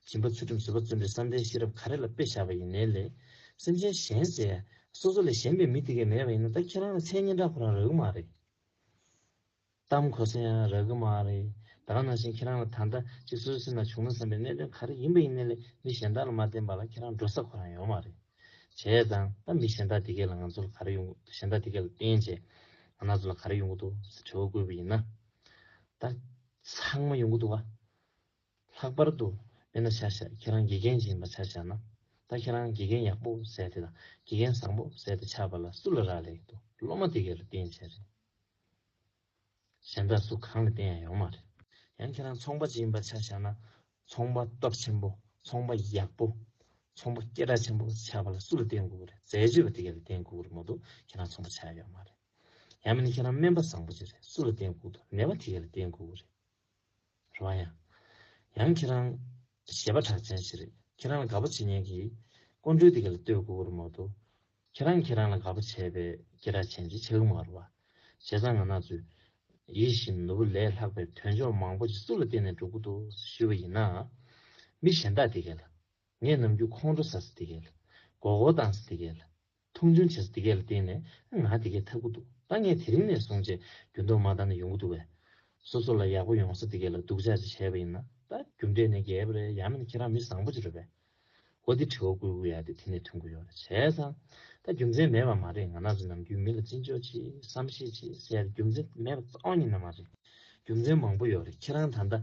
སྦྱིན་པ་ཚུལ་ཁྲིམས་བཟོད་པ་བརྩོན་འགྲུས་བསམ་གཏན་ཤེས་རབ་ག་རེ་ལ་དཔེ་བཞག་པ་ཡིན་ནའི་ལས། སེམས་ཅན་གཞན་ཟེར། སོ་སོ་ལས་གཞན་པའི་མི་དེ་གས་མེད་པ་ཡིན་ན་ད་ཁྱེད་རང་ལ་མཚན་སྙན་གྲགས་ཁོ་རང་རག་གི་མ་རེད། གཏམ་གོ་ས་ཡང་རག་གི་མ་རེད། ད་ག་ནང་བཞིན་ཁྱེད་རང་ལ་ད་ལྟ་ཅིག་སོ་སོའི་སེམས་ནང་བྱུང་ན་བསམ་པའི་གནད་དོན་ག་རེ་ཡིན་པ་ཡིན་ནའི་ལས་མི་གཞན་དག་ལ་མ་བརྟེན་པ་ལ་ཁྱེད་རང་འགྲོ་ས་ཁོ་རང་ཡོད་མ་རེད། བྱས་ཙང་ད་མི་གཞན་དག་དེ་གས་ལ་ང་ཚོ་ལ་ག་རེ་ཡོང་གི་འདུག་གཞན་དག་དེ་གས་ལ་བརྟེན་བྱས་ང་རང་ཚོ་ལ་ག་རེ་ཡོང་གི་འདུག་ཟེར་དྲི་བ་བཀོད་པ་ཡིན་ན། ད་ཚང་མ་ཡོང་གི་འདུག་བ། ལྷག་པར་དུ་དཔེར་ན་ཆ་བཞག་ཁྱེད་རང་དགེ་རྒན་ཅིག་ཡིན་པ་ཆ་བཞག་ན། ད་ཁྱེད་རང་དགེ་རྒན་ཡག་པོ་ཟེར་དེ་དང་དགེ་རྒན་བཟང་པོ་ཟེར་དེ་ཆགས་པ་ལ་སུ་ལ་རག་ལས་ཀྱི་འདུག་སློབ་མ་དེ་གས་ལ་བརྟེན་བྱས་རེད། གཞན་དག་སུ་གང་ལ་བརྟེན་ཡང་ཡོང་མ་རེད། ཡང་ཁྱེད་རང་ཚོང་པ་ཅིག་ཡིན་པ་ཆ་བཞག་ན། ཚོང་པ་སྟོབས་ཆེན་པོ། ཚོང་པ་ཡག་པོ། ཚོང་པ་སྐད་གྲགས་ཆེན་པོ་ཆགས་པ་ལ་སུ་ལ་བརྟེན་དགོས་ཀྱི་རེད། འཛད་སྤྱོད་པ་དེ་གས་ལ་བརྟེན་དགོས་ཀྱི་རེད་མ་གཏོགས་ཁྱེད་རང་ཚོང་པ་ཆགས་ཡ་ཡོད་མ་རེད། ཡང་མིན་ན་ཁྱེད་རང་སྨན་པ་བཟང་པོ་ཅིག་རེད། སུ་ལ་བརྟེན་དགོས་ཀྱི་འདུག་ནད་པ་དེ་གས་ལ་བརྟེན་དགོས་ཀྱི་རེད། རེད་བ་ཡ། ཡང་ཁྱེད་རང་གཞས་པ་གྲགས་ཅན་ཞིག་རེད། ཁྱེད་རང་ལ་དགའ་པོ་བྱེད་མཁན་གྱི་སྐུ་མགྲོན་དེ་ག་ལ་ལྟོས་དགོས་ཀྱི་རེད་མ་གཏོགས། ཁྱེད་རང་ཁྱེད་རང་ལ་དགའ་པོ་བྱས་པའི་སྐད་གྲགས་ཅན་ཅིག་ཆགས་ཀྱི་མ་རེད་བ། བྱས་ཙང་ང་རང་ཚོས་ཡིད་བཞིན་ནོར་བུ་ལས་ལྷག་པའི་དོན་མཆོག་མང་པོ་ཞིག་སུ་ལ་བརྟེན་ནས་འགྲུབ་ཀྱི་འདུག་ཞུས་པ་ཡིན་ན། མི་གཞན་དག་དེ་གས་ལ། ངས་ནམ་རྒྱུན་ཁོང་ཁྲོ་ཟ་ས་དེ་གས་ལ། མགོ་སྐོར་བཏང་ས་དེ་གས་ལ། མཐོང་ཆུང་བྱེད་ས་དེ་གས་ལ་བརྟེན་ནས་ང་དེ་གས་འཐབ་ཀྱི་འདུག་ད་ངས་དེ་རིང་ནས་བཟུང་བྱས་འགྱུར་ལྡོག་མ་བཏང་ན་ཡོང་གི་འདུག་པས། སོ་སོ་ལ་ཡག་པོ་ཡོང་ས་དེ་གས་ལ་སྡུག་ཅག་ཅིག་བྱས་པ་ཡིན་ན་ད་རྒྱུ་འབྲས་ནི་རྒྱས་པ་རེད། ཡང་མིན་ན་ཁྱེད་རང་མི་བཟང་པོ་ཅིག་རེད་པས། འོ་དེ་དྲི་བ་བཀོད་དགོས་ཡ་དེ་དེ་ནས་ཐོན་གྱི་ཡོད་རེད། བྱས་ཙང་ད་རྒྱུ་མཚན་མེད་པ་མ་རེད། ང་རང་ཚོ་ནམ་རྒྱུན་མི་ལ་བརྩི་འཇོག་བྱེད། བསམ་ཤེས་བྱེད་ཟེར་ཡ་རྒྱུ་མཚན་མེད་པ་རྩ་བ་ཉིད་ནས་མ་རེད། རྒྱུ་མཚན་མང་པོ་ཡོད་རེད། ཁྱེད་རང་ད་ལྟ་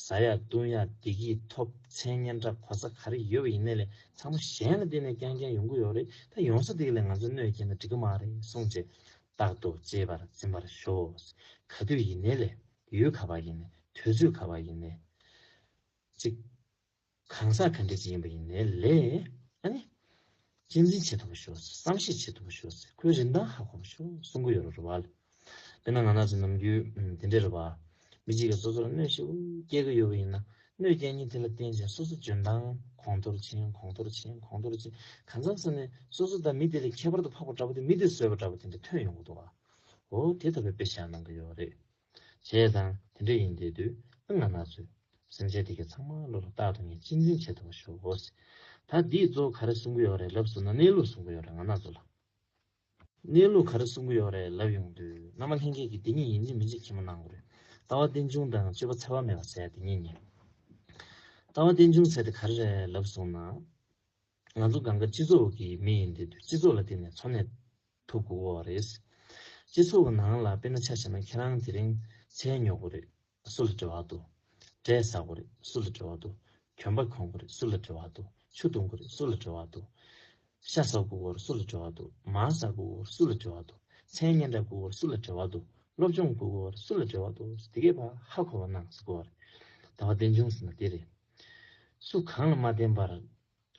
ཟ་ཡ་བཏུང་ཡ་བདེ་སྐྱིད་ཐོབ། མཚན་སྙན་གྲགས་གོ་ས་ག་རེ་ཡོད་པ་ཡིན་ནའི་ལས་ཚང་མ་གཞན་ལ་བརྟེན་ནས་རྐྱང་རྐྱང་ཡོང་གི་ཡོད་རེད། ད་ཡོང་ས་དེ་ལ་ང་ཚོ་གནོད་སྐྱེལ་ན་འགྲིག་གི་མ་རེད་གསུངས་བྱས། རྟག་ཏུ་གཅེས་པར་འཛིན་པར་ཤོག་ག་དུས་ཡིན་ནའི་ལས་ཡུལ་ག་པར་ཡིན་ནའི་དུས་ཚོད་ག་པར་ཡིན་ནའི་ཅིག་གང་ཟག་ག་འདྲ་ཅིག་ཡིན་པ་ཡིན་ནའི་ལས། ཨ་ནི། གཅེས་འཛིན་བྱེད་ཐུབ་པ་ཤོག་བསམ་ཤེས་བྱེད་ཐུབ་པ་ཤོག་ཁོའི་རིན་ཐང་ཧ་གོ་བ་ཤོག་གསུང་གི་ཡོད་རེད་བ། དཔེར་ན་ང་རང་ཚོ་ནམ་རྒྱུན་དེ་འདྲ་རེད་བ། མི་གཅིག་གིས་སོ་སོར་གནོད་ཤུགས་སྐྱེལ་གི་ཡོད་པ་ཡིན་ན་གནོད་སྐྱེལ་མཁན་དེ་ལ་བརྟེན་བྱས་སོ་སོ་འཇོན་ཐང་གོང་མཐོར་ཕྱིན། གོང་མཐོར་ཕྱིན། གོང་མཐོར་ཕྱིན། གང་འཚམ་ས་ནས་སོ་སོ་དང་མི་དེ་ལས་ཁྱད་པར་དུ་འཕགས་པ་འདྲ་པོ་དེ་མི་དེས་བཟོས་པ་འདྲ་པོ་དེ་འདྲ་ཐོན་ཡོང་གི་འདུག་བ། འོ་དེ་ལྟ་བུའི་དཔེ་བཞག་གནང་གི་ཡོད་རེད། བྱས་ཙང་དེ་འདྲ་ཡིན་བསྡད་དུས་ང་རང་ཚོས་སེམས་ཅན་དེ་གའི་ཚང་མ་བློ་ལ་རྟག་ཏུ་ངས་གཅེས་འཛིན་བྱེད་ཐུབ་པ་ཤོག་ད་འདིས་གཙོ་བོ་ག་རེ་གསུང་གི་ཡོད་རེད་ལབ་སོང་ན་གནས་ལུགས་གསུང་གི་ཡོད་རེད། ང་རང་ཚོ་ལ་གནས་ལུགས་ག་རེ་གསུང་གི་ཡོད་རེད་ལབ་ཡོང་དུས་བླ་མ་ལྷན་རྒྱས་ཀྱིས་འདི་གཉིས་ཡིན་གཅིག་མིན་གཅིག་གད་མོ་གནང་དགོས་རེད། ལྟ་བ་རྟེན་འབྱུང་དང་སྤྱོད་པ་འཚེ་བ་མེད་པ་ཟེར་ཡ་དེ་གཉིས་ཡིན། ལྟ་བ་རྟེན་འབྱུང་ཟེར་དེ་ག་རེ་རེད་ལབ་སོང་ན། ང་ཚོ་གང་ག་སྤྱི་ཚོགས་ཀྱི་མི་ཡིན་དུས་སྤྱི་ཚོགས་ལ་བརྟེན་ནས་འཚོ་གནས་ཐུབ་དགོས་པ་རེད། སྤྱི་ཚོགས་ཀྱི་ནང་ལ་དཔེར་ན་ཆ་བཞག་ན་ཁྱེད་རང་དེ་རིང་ཚལ་ཉོ་དགོས་རེད། སུ་ལ་འབྲེལ་བ་འདུག་འབྲས་ཟ་དགོས་རེད། སུ་ལ་འབྲེལ་བ་འདུག་གྱོན་པ་གོན་དགོས་རེད། སུ་ལ་འབྲེལ་བ་འདུག་ཆུ་འཐུང་དགོས་རེད། སུ་ལ་འབྲེལ་བ་འདུག་ཤ་ཟ་དགོས་པར་སུ་ལ་འབྲེལ་བ་འདུག་མར་ཟ་དགོས་པར་སུ་ལ་འབྲེལ་བ་འདུག་མཚན་སྙན་གྲགས་དགོས་པར་སུ་ལ་འབྲེལ་བ་འདུག་སློབ་སྦྱོང་དགོས་པར་སུ་ལ་འབྲེལ་བ་འདུག་དེ་གས་ཕར་ཧ་གོ་བ་གནང་ཟེར་དགོས་པ་རེད། ལྟ་བ་རྟེན་འབྱུང་ཟེར་ན་དེ་རེད། སུ་གང་ལ་མ་བརྟེན་པར་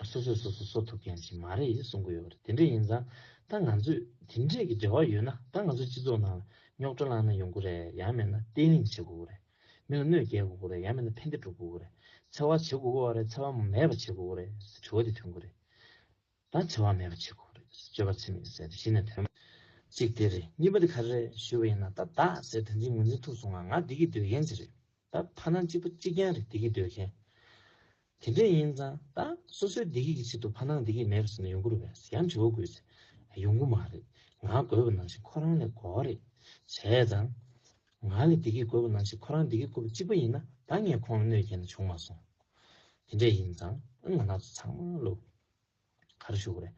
སོ་སོས་སོ་སོ་གསོ་ཐུབ་མཁན་ཞིག་མ་རེད་གསུང་གི་ཡོད་རེད། དེ་འདྲ་ཡིན་ཙང་ད་ང་ཚོས་དེ་འདྲས་ཀྱི་འབྲེལ་བ་ཡོད་ན་ད་ང་ཚོ་སྤྱི་ཚོགས་ནང་ལ་རྙོག་དྲ་བསླངས་ན་ཡོང་གི་རེད། ཡང་མིན་ན་བརྟན་ལྷིང་བྱེད་དགོས་ཀྱི་རེད། མི་ལ་གནོད་སྐྱེལ་དགོས་ཀྱི་རེད། ཡང་མིན་ན་ཕན་བདེ་སྒྲུབ་དགོས་ཀྱི་རེད། འཚེ་བ་བྱེད་དགོས་ཀྱི་རེད། འཚེ་བ་མེད་པ་བྱེད་དགོས་ཀྱི་རེད་ཟེར་དྲི་བ་དེ་ཐོན་གྱི་རེད། ད་འཚེ་བ་མེད་པ་བྱེད་དགོས་རེད། སྤྱོད་པ་འཚེ་མེད་ཟེར་ཏེ་གཞི་ནས་ཐོན། གཅིག་དེ་རེད། གཉིས་པ་དེ་ག་རེ་རེད་ཞུས་པ་ཡིན་ན་ད་བདག་ཟེར་དོན་ཚན་ངོས་འཛིན་ཐུབ་སོང་ང་། ང་བདེ་སྐྱིད་འདོད་མཁན་ཅིག་རེད། ད་ཕ་ནང་གཅིག་པ་གཅིག་རྐྱང་རེད། བདེ་སྐྱིད་འདོད་མཁན། དེ་འདྲ་ཡིན་ཙང་ད་སོ་སོའི་བདེ་སྐྱིད་ཀྱི་ཆེད་དུ་ཕ་ནང་བདེ་སྐྱིད་མེད་པ་ཟེར་ན་ཡོང་གི་རེད་པས། ཡང་དྲི་བ་དགོས་ཟེར། ཡོང་གི་མ་རེད། ང་དགོས་པ་ནང་བཞིན་ཁོ་རང་ལ་དགོས་པ་རེད། བྱས་ཙང་ང་ལ་བདེ་སྐྱིད་དགོས་པ་ནང་བཞིན་ཁོ་རང་བདེ་སྐྱིད་དགོས་པ་གཅིག་པ་ཡིན་ན་ད་ངས་ཁོང་ལ་གནོད་སྐྱེལ་ན་བྱུང་མ་སོང་། དེ་འདྲ་ཡིན་ཙང་ང་རང་ཚོ་ཚང་མ་ལོ། ག་རེ་ཞུ་དགོས་རེད།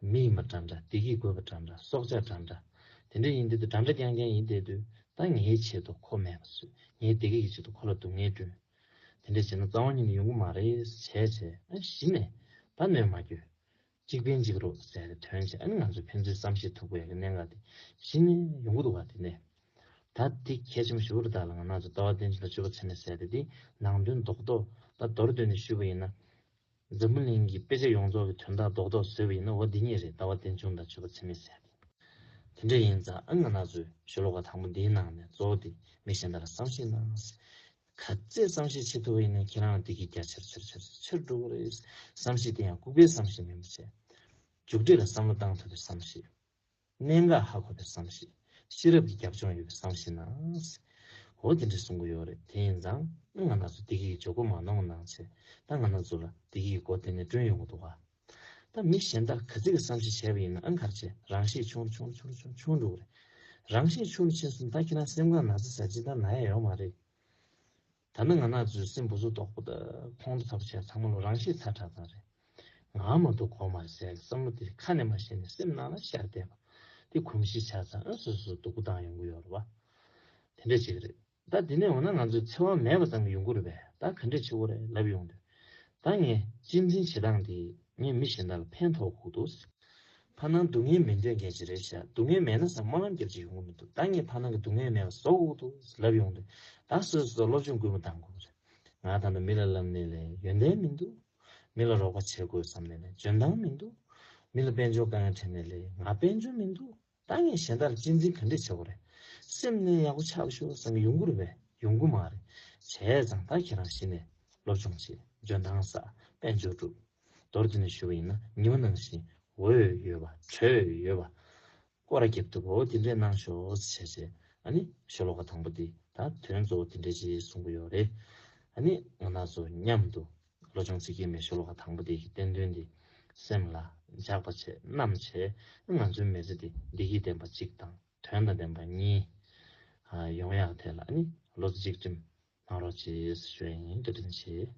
མི་ཡིན་པ་འདྲ་འདྲ། བདེ་སྐྱིད་དགོས་པ་འདྲ་འདྲ། སྲོག་ཆགས་འདྲ་འདྲ། དེ་འདྲ་ཡིན་དུས་འདྲ་འདྲ་རྐྱང་རྐྱང་ཡིན་བསྡད་དུས་ད་ངའི་ཆེད་དུ་ཁོ་མེད་པ་བཟོས། ངའི་བདེ་སྐྱིད་ཀྱི་ཆེད་དུ་ཁོ་ལ་སྡུག་བསྔལ་བསྐྲུན། དེ་འདྲ་བྱས་ན་རྩ་བ་ཉིད་ནས་ཡོང་གི་མ་རེད་བྱས་བྱས་ཨ་གཞི་ནས་ད་གནོད་མ་བསྐྱལ། གཅིག་ཕན་གཅིག་གྲོགས་ཟེར་ཏེ་ཐོན་བྱས་ཨ་ནི་ང་ཚོས་ཕན་ཚུན་བསམ་ཤེས་ཐུབ་དགོས་ཡ་གི་གནད་འགག་དེ་གཞི་ནས་ཡོང་གི་འདུག་བ། དེ་ནས་ད་དེ་གལ་ཆེན་པོ་ཞེ་པོ་རེད། ད་ལ་ང་རང་ཚོ་ལྟ་བ་རྟེན་འབྱུང་དང་སྤྱོད་པ་འཚེ་མེད་ཟེར་ཏེ་དེ་ནང་དོན་རྡོག་རྡོག་ད་མདོར་བསྡུས་ནས་ཞུས་པ་ཡིན་ན། འཛམ་བུ་གླིང་གི་དཔེ་ཆ་ཡོངས་རྫོགས་ཀྱི་དོན་དག་རྡོག་རྡོག་བཟོས་པ་ཡིན་ན་འོ་འདི་གཉིས་རེད། ལྟ་བ་རྟེན་འབྱུང་དང་སྤྱོད་པ་འཚེ་མེད་ཟེར་ཏེ། དེ་འདྲ་ཡིན་ཙང་ཨ་ང་རང་ཚོས་ཤོ་ལོ་ཀ་དང་པོ་འདིའི་ནང་ནས་གཙོ་བོ་དེ་མི་གཞན་དག་ལ་བསམ་ཤེས་གནང་། ག་ཚད་བསམ་ཤེས་བྱེད་ཐུབ་པ་ཡིན་ན་ཁྱེད་རང་ལ་བདེ་སྐྱིད་རྒྱ་ཆེར་ཆེར་ཆེར་ཆེར་འགྲོ་གི་རེད། བསམ་ཤེས་དེ་ཡང་ལྐུགས་པའི་བསམ་ཤེས་མིན་པ་བྱས། མཇུག་འབྲས་ལ་བསམ་བློ་བཏང་ཐུབ་པའི་བསམ་ཤེས། གནད་འགག་ཧ་གོ་བའི་བསམ་ཤེས། ཤེས་རབ་ཀྱི་རྒྱབ་ལྗོངས་ཡོད་པའི་བསམ་ཤེས་གནང་། འོ་དེ་འདྲ་གསུང་གི་ཡོད་རེད། དེ་ཡིན་ཙང་ང་རང་ཚོ་བདེ་སྐྱིད་ཀྱི་འཇུག་སྒོ་མ་ནོར་གནང་བྱས་ད་ང་རང་ཚོ་ལ་བདེ་སྐྱིད་ཀྱི་སྒོ་དེ་ནས་བསྐྲུན་ཡོང་གི་འདུག་ག་ད་མི་གཞན་དག་ག་ཚོད་ཀྱི་བསམ་ཤེས་བྱས་པ་ཡིན་ན་ཨ་ག་རེ་བྱས་རང་ཤེད་ཆུང་རུ་ཆུང་རུ་ཆུང་རུ་ཆུང་རུ་ཆུང་རུ་འགྲོ་གི་རེད། རང་ཤེད་ཆུང་རུ་ཕྱིན་སོང་ད་ཁྱེད་རང་སེམས་ཁམས་ན་ཚ་ཟ་ཅི་ད་ན་ཡ་ཡོད་མ་རེད། ད་ནི་ང་རང་ཚོའི་སེམས་བུ་སུ་དོག་པོ་དང་ཁོང་ཁྲོ་ཚ་པོ་བྱས་ཚང་མ་ལོ་རང་ཤེད་ཚ་དྲགས་ཙང་རེད། ང་མ་གཏོགས་གོ་མ་རེད་ཟེར་བསམ་བློ་དེ་ཁ་ནས་མ་བཤད་ནས་སེམས་ནང་ལ་ཤར་བསྡད་པ། དེ་གོམས་གཤིས་ཆགས་ཙང་ཨ་སོ་སོ་སྡུག་པོ་བཏང་ཡོང་གི་ཡོད་རེད་བ། དེ་འདྲ་ཅིག་རེད། ད་དེ་ནས་འོ་ན་ང་ཚོའི་འཚེ་བ་མེད་པ་ཙམ་གྱིས་ཡོང་གི་རེད་པས། ད་ག་འདྲས་བྱེད་དགོས་རེད་ལབ་ཡོང་དུས། ད་ངས་གཅེས་འཛིན་བྱེད་སྟངས་དེ་ངས་མི་གཞན་དག་ལ་ཕན་ཐོགས་དགོས་འདུག་ཕ་ནང་སྡུག་བསྔལ་མི་འདོད་མཁན་ཅིག་རེད་ཤག་སྡུག་བསྔལ་མེད་ན་བསམ་སྨོན་ལམ་རྒྱབ་ཅིག་ཡོང་གི་མི་འདུག་ད་ངས་ཕ་ནང་གི་སྡུག་བསྔལ་མེད་པ་བཟོ་དགོས་འདུག་ལབ་ཡོང་དུས་ད་སོ་སོ་སློབ་སྦྱོང་སྐུལ་མ་གཏང་དགོས་རེད། ང་ད་ལྟ་མི་ལ་ལབ་ནས་ལས་ཡོན་ཏན་མི་འདུག་མི་ལ་རོགས་པ་བྱེད་དགོས་བསམ་ནས་ལས་འཇོན་ཐང་མི་འདུག་མི་ལ་དཔལ་འབྱོར་དཀའ་ངལ་འཕྲད་ནས་ལས་ང་དཔལ་འབྱོར་མི་འདུག་ད་ངས་གཞན་དག་ལ་གཅེས་འཛིན་ག་འདྲས་བྱེད་དགོས་རེད། སེམས་ནས་ཡག་པོ་ཆགས་ཤོག་བསམ་གྱི་ཡོང་གི་རེད་པས། ཡོང་གི་མ་རེད། བྱས་ཙང་ད་ཁྱེད་རང་གཞི་ནས་སློབ་སྦྱོང་བྱེད། འཇོན་ཐང་བསགས། དཔལ་འབྱོར་སྒྲུབ། མདོར་བསྡུས་ནས་ཞུ་བ་ཡིན་ན་ཉི་མ་ནང་བཞིན་འོད་ཡོད་པ་དྲོད་ཡོད་པ། སྐོར་ར་རྒྱབ་ཐུབ་པ་འོ་དེ་འདྲས་གནང་ཤོག་ཟེར་བྱས་བྱས་ཨ་ནི་ཤོ་ལོ་ཀ་དང་པོ་དེ་ད་དོན་གཙོ་བོ་དེ་འདྲས་ཅིག་གསུང་གི་ཡོད་རེད། ཨ་ནི་ང་རང་ཚོ་མཉམ་དུ་ བློ་སྦྱོང་ཚིག་བརྒྱད་མའི་ཤོ་ལོ་ཀ་དང་པོ་དེ་གི་བསྟན་དོན་འདི་སེམས་ལ་འཇགས་པ་བྱས། བསྣམས་བྱས། ང་ཚོའི་མི་ཚེ་འདི་བདེ་སྐྱིད་ལྡན་པ་གཅིག་དང་དོན་དང་ལྡན་པ་གཉིས་ཡོང་ཡག་ཐད་ལ་ནི་བློ་རྩེ་གཅིག་སྒྲིམ་གནང་རོགས་བྱེད་ཞུ་ཡ་ཡིན། བཀའ་དྲིན་ཆེ།